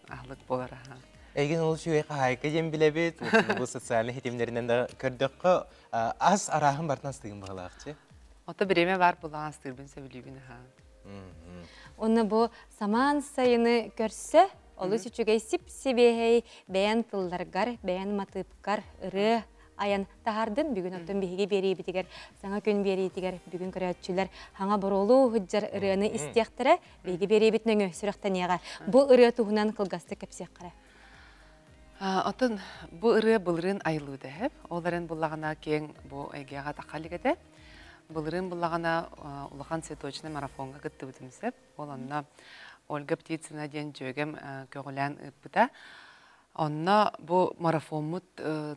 аһылык буолар аһа. Эйигин ол үчүгэй хаһаайка диэн билэбит. Бу социальнай ситимнэринэн да көрдөххө, ас арааһын барытын астыгын баҕалаахчы. Ото бириэмэ баар булаан астыырбын сөбүлүүбүн аһа. Онно бу самаан сайыны көрсө олус үчүгэй сип-сибиэһэй бэйэн тылларгар, бэйэн матыыпкар ырыа айан таһардын. Бүгүн оттон биһиги биэриибитигэр, саҥа күн биэриитигэр бүгүн көрөөччүлэр хаҥа боруолуу сылдьар ырыаны истиэхтэрэ. Биһиги биэриибит нөҥүө сүрэхтэниэҕэ. Бу ырыа туһунан кылгастык кэпсиэххэ. Оттон бу ырыа былырыын айыллыбыта эһэп. Ол эрэн буллаҕына киэҥ бу эйгэҕэ тахха илик этэ. Былырыын буллаҕына улахан цветочный марафоҥҥа кыттыбытым сөп. Ол онно Ольга Птицына диэн дьүөгэм көҕүлээн ыыппыта. Онно бу марафоммут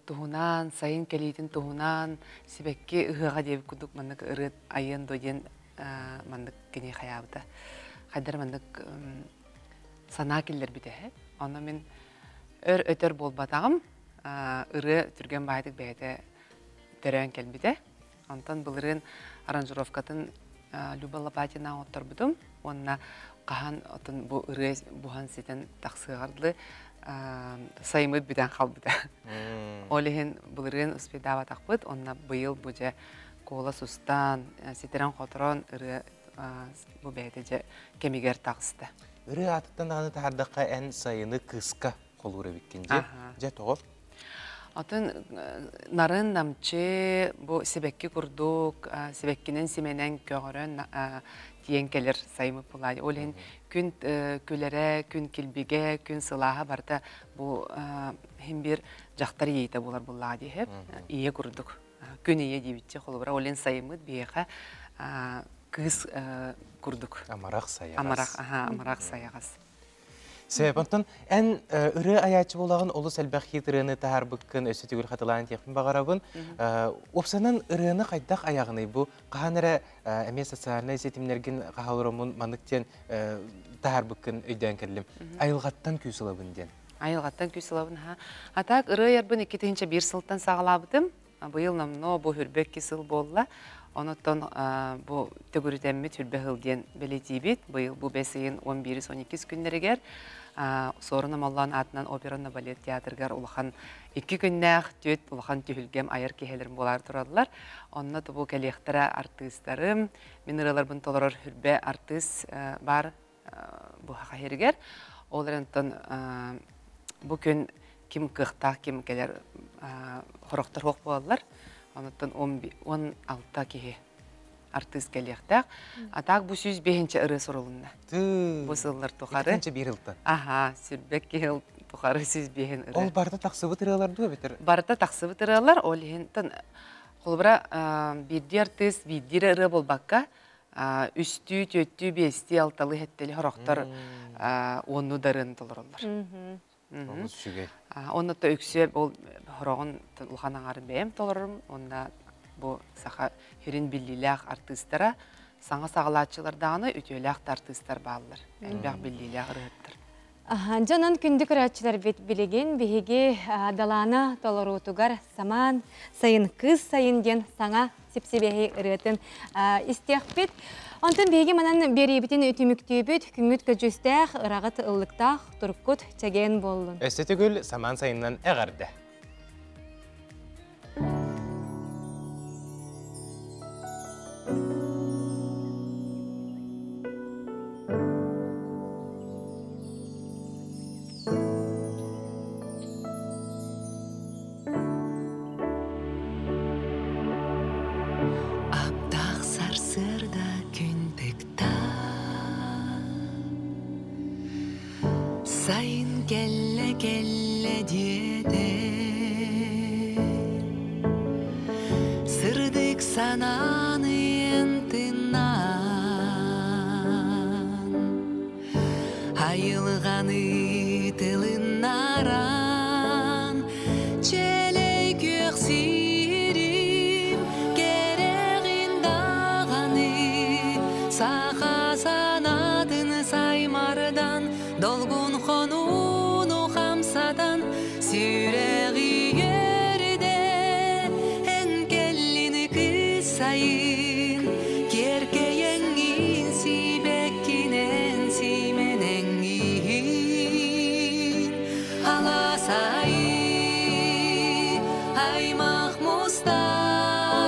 туһунан, сайын кэлиитин туһунан сибэкки ыһыаҕа диэбит курдук маннык ырыа айыан дуо диэн маннык кини хайаабыта. Хайдар маннык санаа киллэрбитэ. Онно мин өр өтөр буолбатаҕым. Ырыа түргэн баайдык бэйэтэ төрөөн кэлбитэ. Онтон былырыын аранжировкатын Люба Лопатина оҥотторбутум уонна хаһан отун бу ырыа буһан ситэн тахсыаҕар дылы сайыммыт бүтэн хаалбыта. Ол иһин былырыын успейдаабатахпыт, онно быйыл бу дьэ куолас устан, ситэрэн-хоторон ырыа бу бэйэтэ дьэ кэмигэр таҕыста. Ырыа аатыттан даҕаны таһаардахха эн сайыны кыска холуур эбиккин дьэ. Дьэ тоҕо? Атын нарын намчы бу сибэкки курдук сибэккинэн симэнэн көҕөрөн тиийэн кэлэр сайымыт булаай. Ол иһин күн күлэрэ, күн килбигэ, күн сылааһа барыта бу иһин биир дьахтар ийэтэ буолар буллаҕа диэһэ. Ийэ курдук. Күн ийэ диэбитчэ холобура ол иһин сайыммыт биһиэхэ кыыс курдук. Амарах сайаҕас. Амарах, амарах сайаҕас. Сөп, онтон эн ырыа айааччы буолаҕын олус элбэх хит ырыаны таһаарбыккын өссө төгүл хатылаан этиэхпин баҕарабын. Уопсанан ырыаны хайдах айаҕыный бу? Хаһан эрэ эмиэ социальнай ситимнэргин хаһалароммун маннык диэн таһаарбыккын өйдөөн кэллим. Айылҕаттан күүс ылабын диэн. Айылҕаттан күүс ылабын аха. А так ырыа айарбын 2001 сылтан саҕалаабытым. Быйыл номнуо бу хүрбэ икки сыл буолла. Онуттан бу төгүрүтэммит хүрбэ сыл диэн бэлиэтиибит. Быйыл бу бэс ыйын 11-12 күннэригэр Суорун Омоллоон аатынан операнна балет театрыгар улахан икки күннээх түөрт улахан түһүлгэм айар киһилэрим буолаар тураллар. Онно тубу кэлиэхтэрэ артыыстарым, мин ырыаларбын толорор хүрбэ артыыс бар бу саха Ол эрэн бу күн ким кыахтаах ким кэлэр хорохтор хуох буолаллар. Онуттан 16 киһи артыыс кэлиэхтээх. А так бу 105 ырыа сурулунна. Бу сыллар тухары. 2-бир ылтан. Аха, сүрбек киһи тухары 105 ырыа. Ол барыта тахсыбыт ырыалар дуо битер? Барыта тахсыбыт ырыалар, ол иһин холобура биирдии артыыс биирдии ырыа буолбакка, үстүү, түөттүү, биэстии, алталыы, хэттели хорохтор уонну дарын толороллор. Олус үчүгэй. Онно өксүө ол хороҕун улахан аҥаарын бэйэм толорорум, онно бу саха хирин биллиилээх артыыстара, саҥа саҕалааччылардаҕаны үтүөлээх да артыыстар бааллар, элбэх биллиилээх ырыһыттар. Дьонон күндү көрөөччүлэрбит билигин биһиги Далаана толоруутугар самаан сайын кыыс сайын диэн саҥа сипсибэһи ырыатын истиэхпит. Онтон биһиги манан биэриибитин түмүктүүбүт, күҥҥүт көдьүүстээх, ыраҕыт ыллыктаах, туруккут чэгиэн буоллун. Өссө төгүл самаан сайынынан эҕэрдэ! Аптаах сарсыарда күн тыкта, Сайын кэллэ кэллэ диэтэ, Сырдык санааны тыннан, Айылҕаны тылыннаран, Чэлэй күөх сирим кэрэҕин даҕаны, Саха санаатын саймардан, Долгун хонууну хамсатан, Сүрэҕи үөрдэ, эн кэллин кыыс сайын, Киэркэйэҥҥин сибэккинэн симэнэҥҥин, Аласай аймах мустан,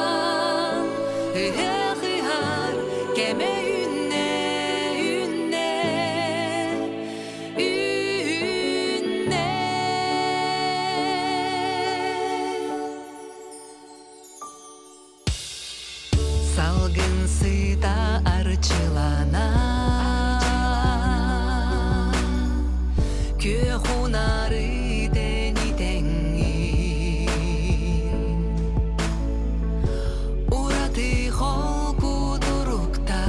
Ыһыах ыһар кэмэ үүннэ, үүннэ, үүннэ. Салгын сыта арчылана, Күөх унары тэнитеңҥин, Ураты холку туруктаах,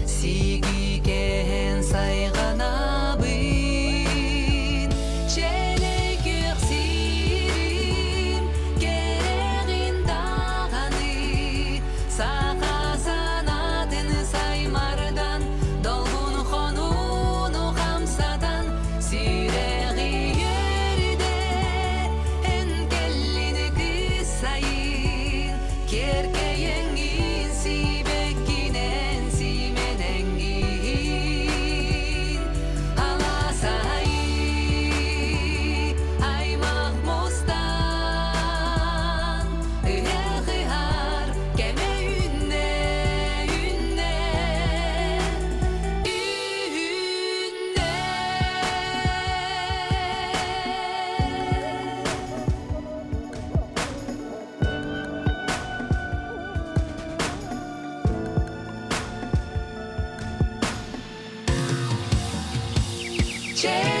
Сиги кэһэн сайҕанабын, Чэлэй күөх сирим кэрэҕин даҕаны, Саха санаатын саймардан, Долгун хонууну хамсатан, Сүрэҕи үөрдэ, эн кэллин кыыс сайын, Киэркэйэҥҥин сибэккинэн симэнэҥҥин, Аласай аймах мустан, Ыһыах ыһар кэмэ үүннэ, үүннэ, үүннэ. Чэ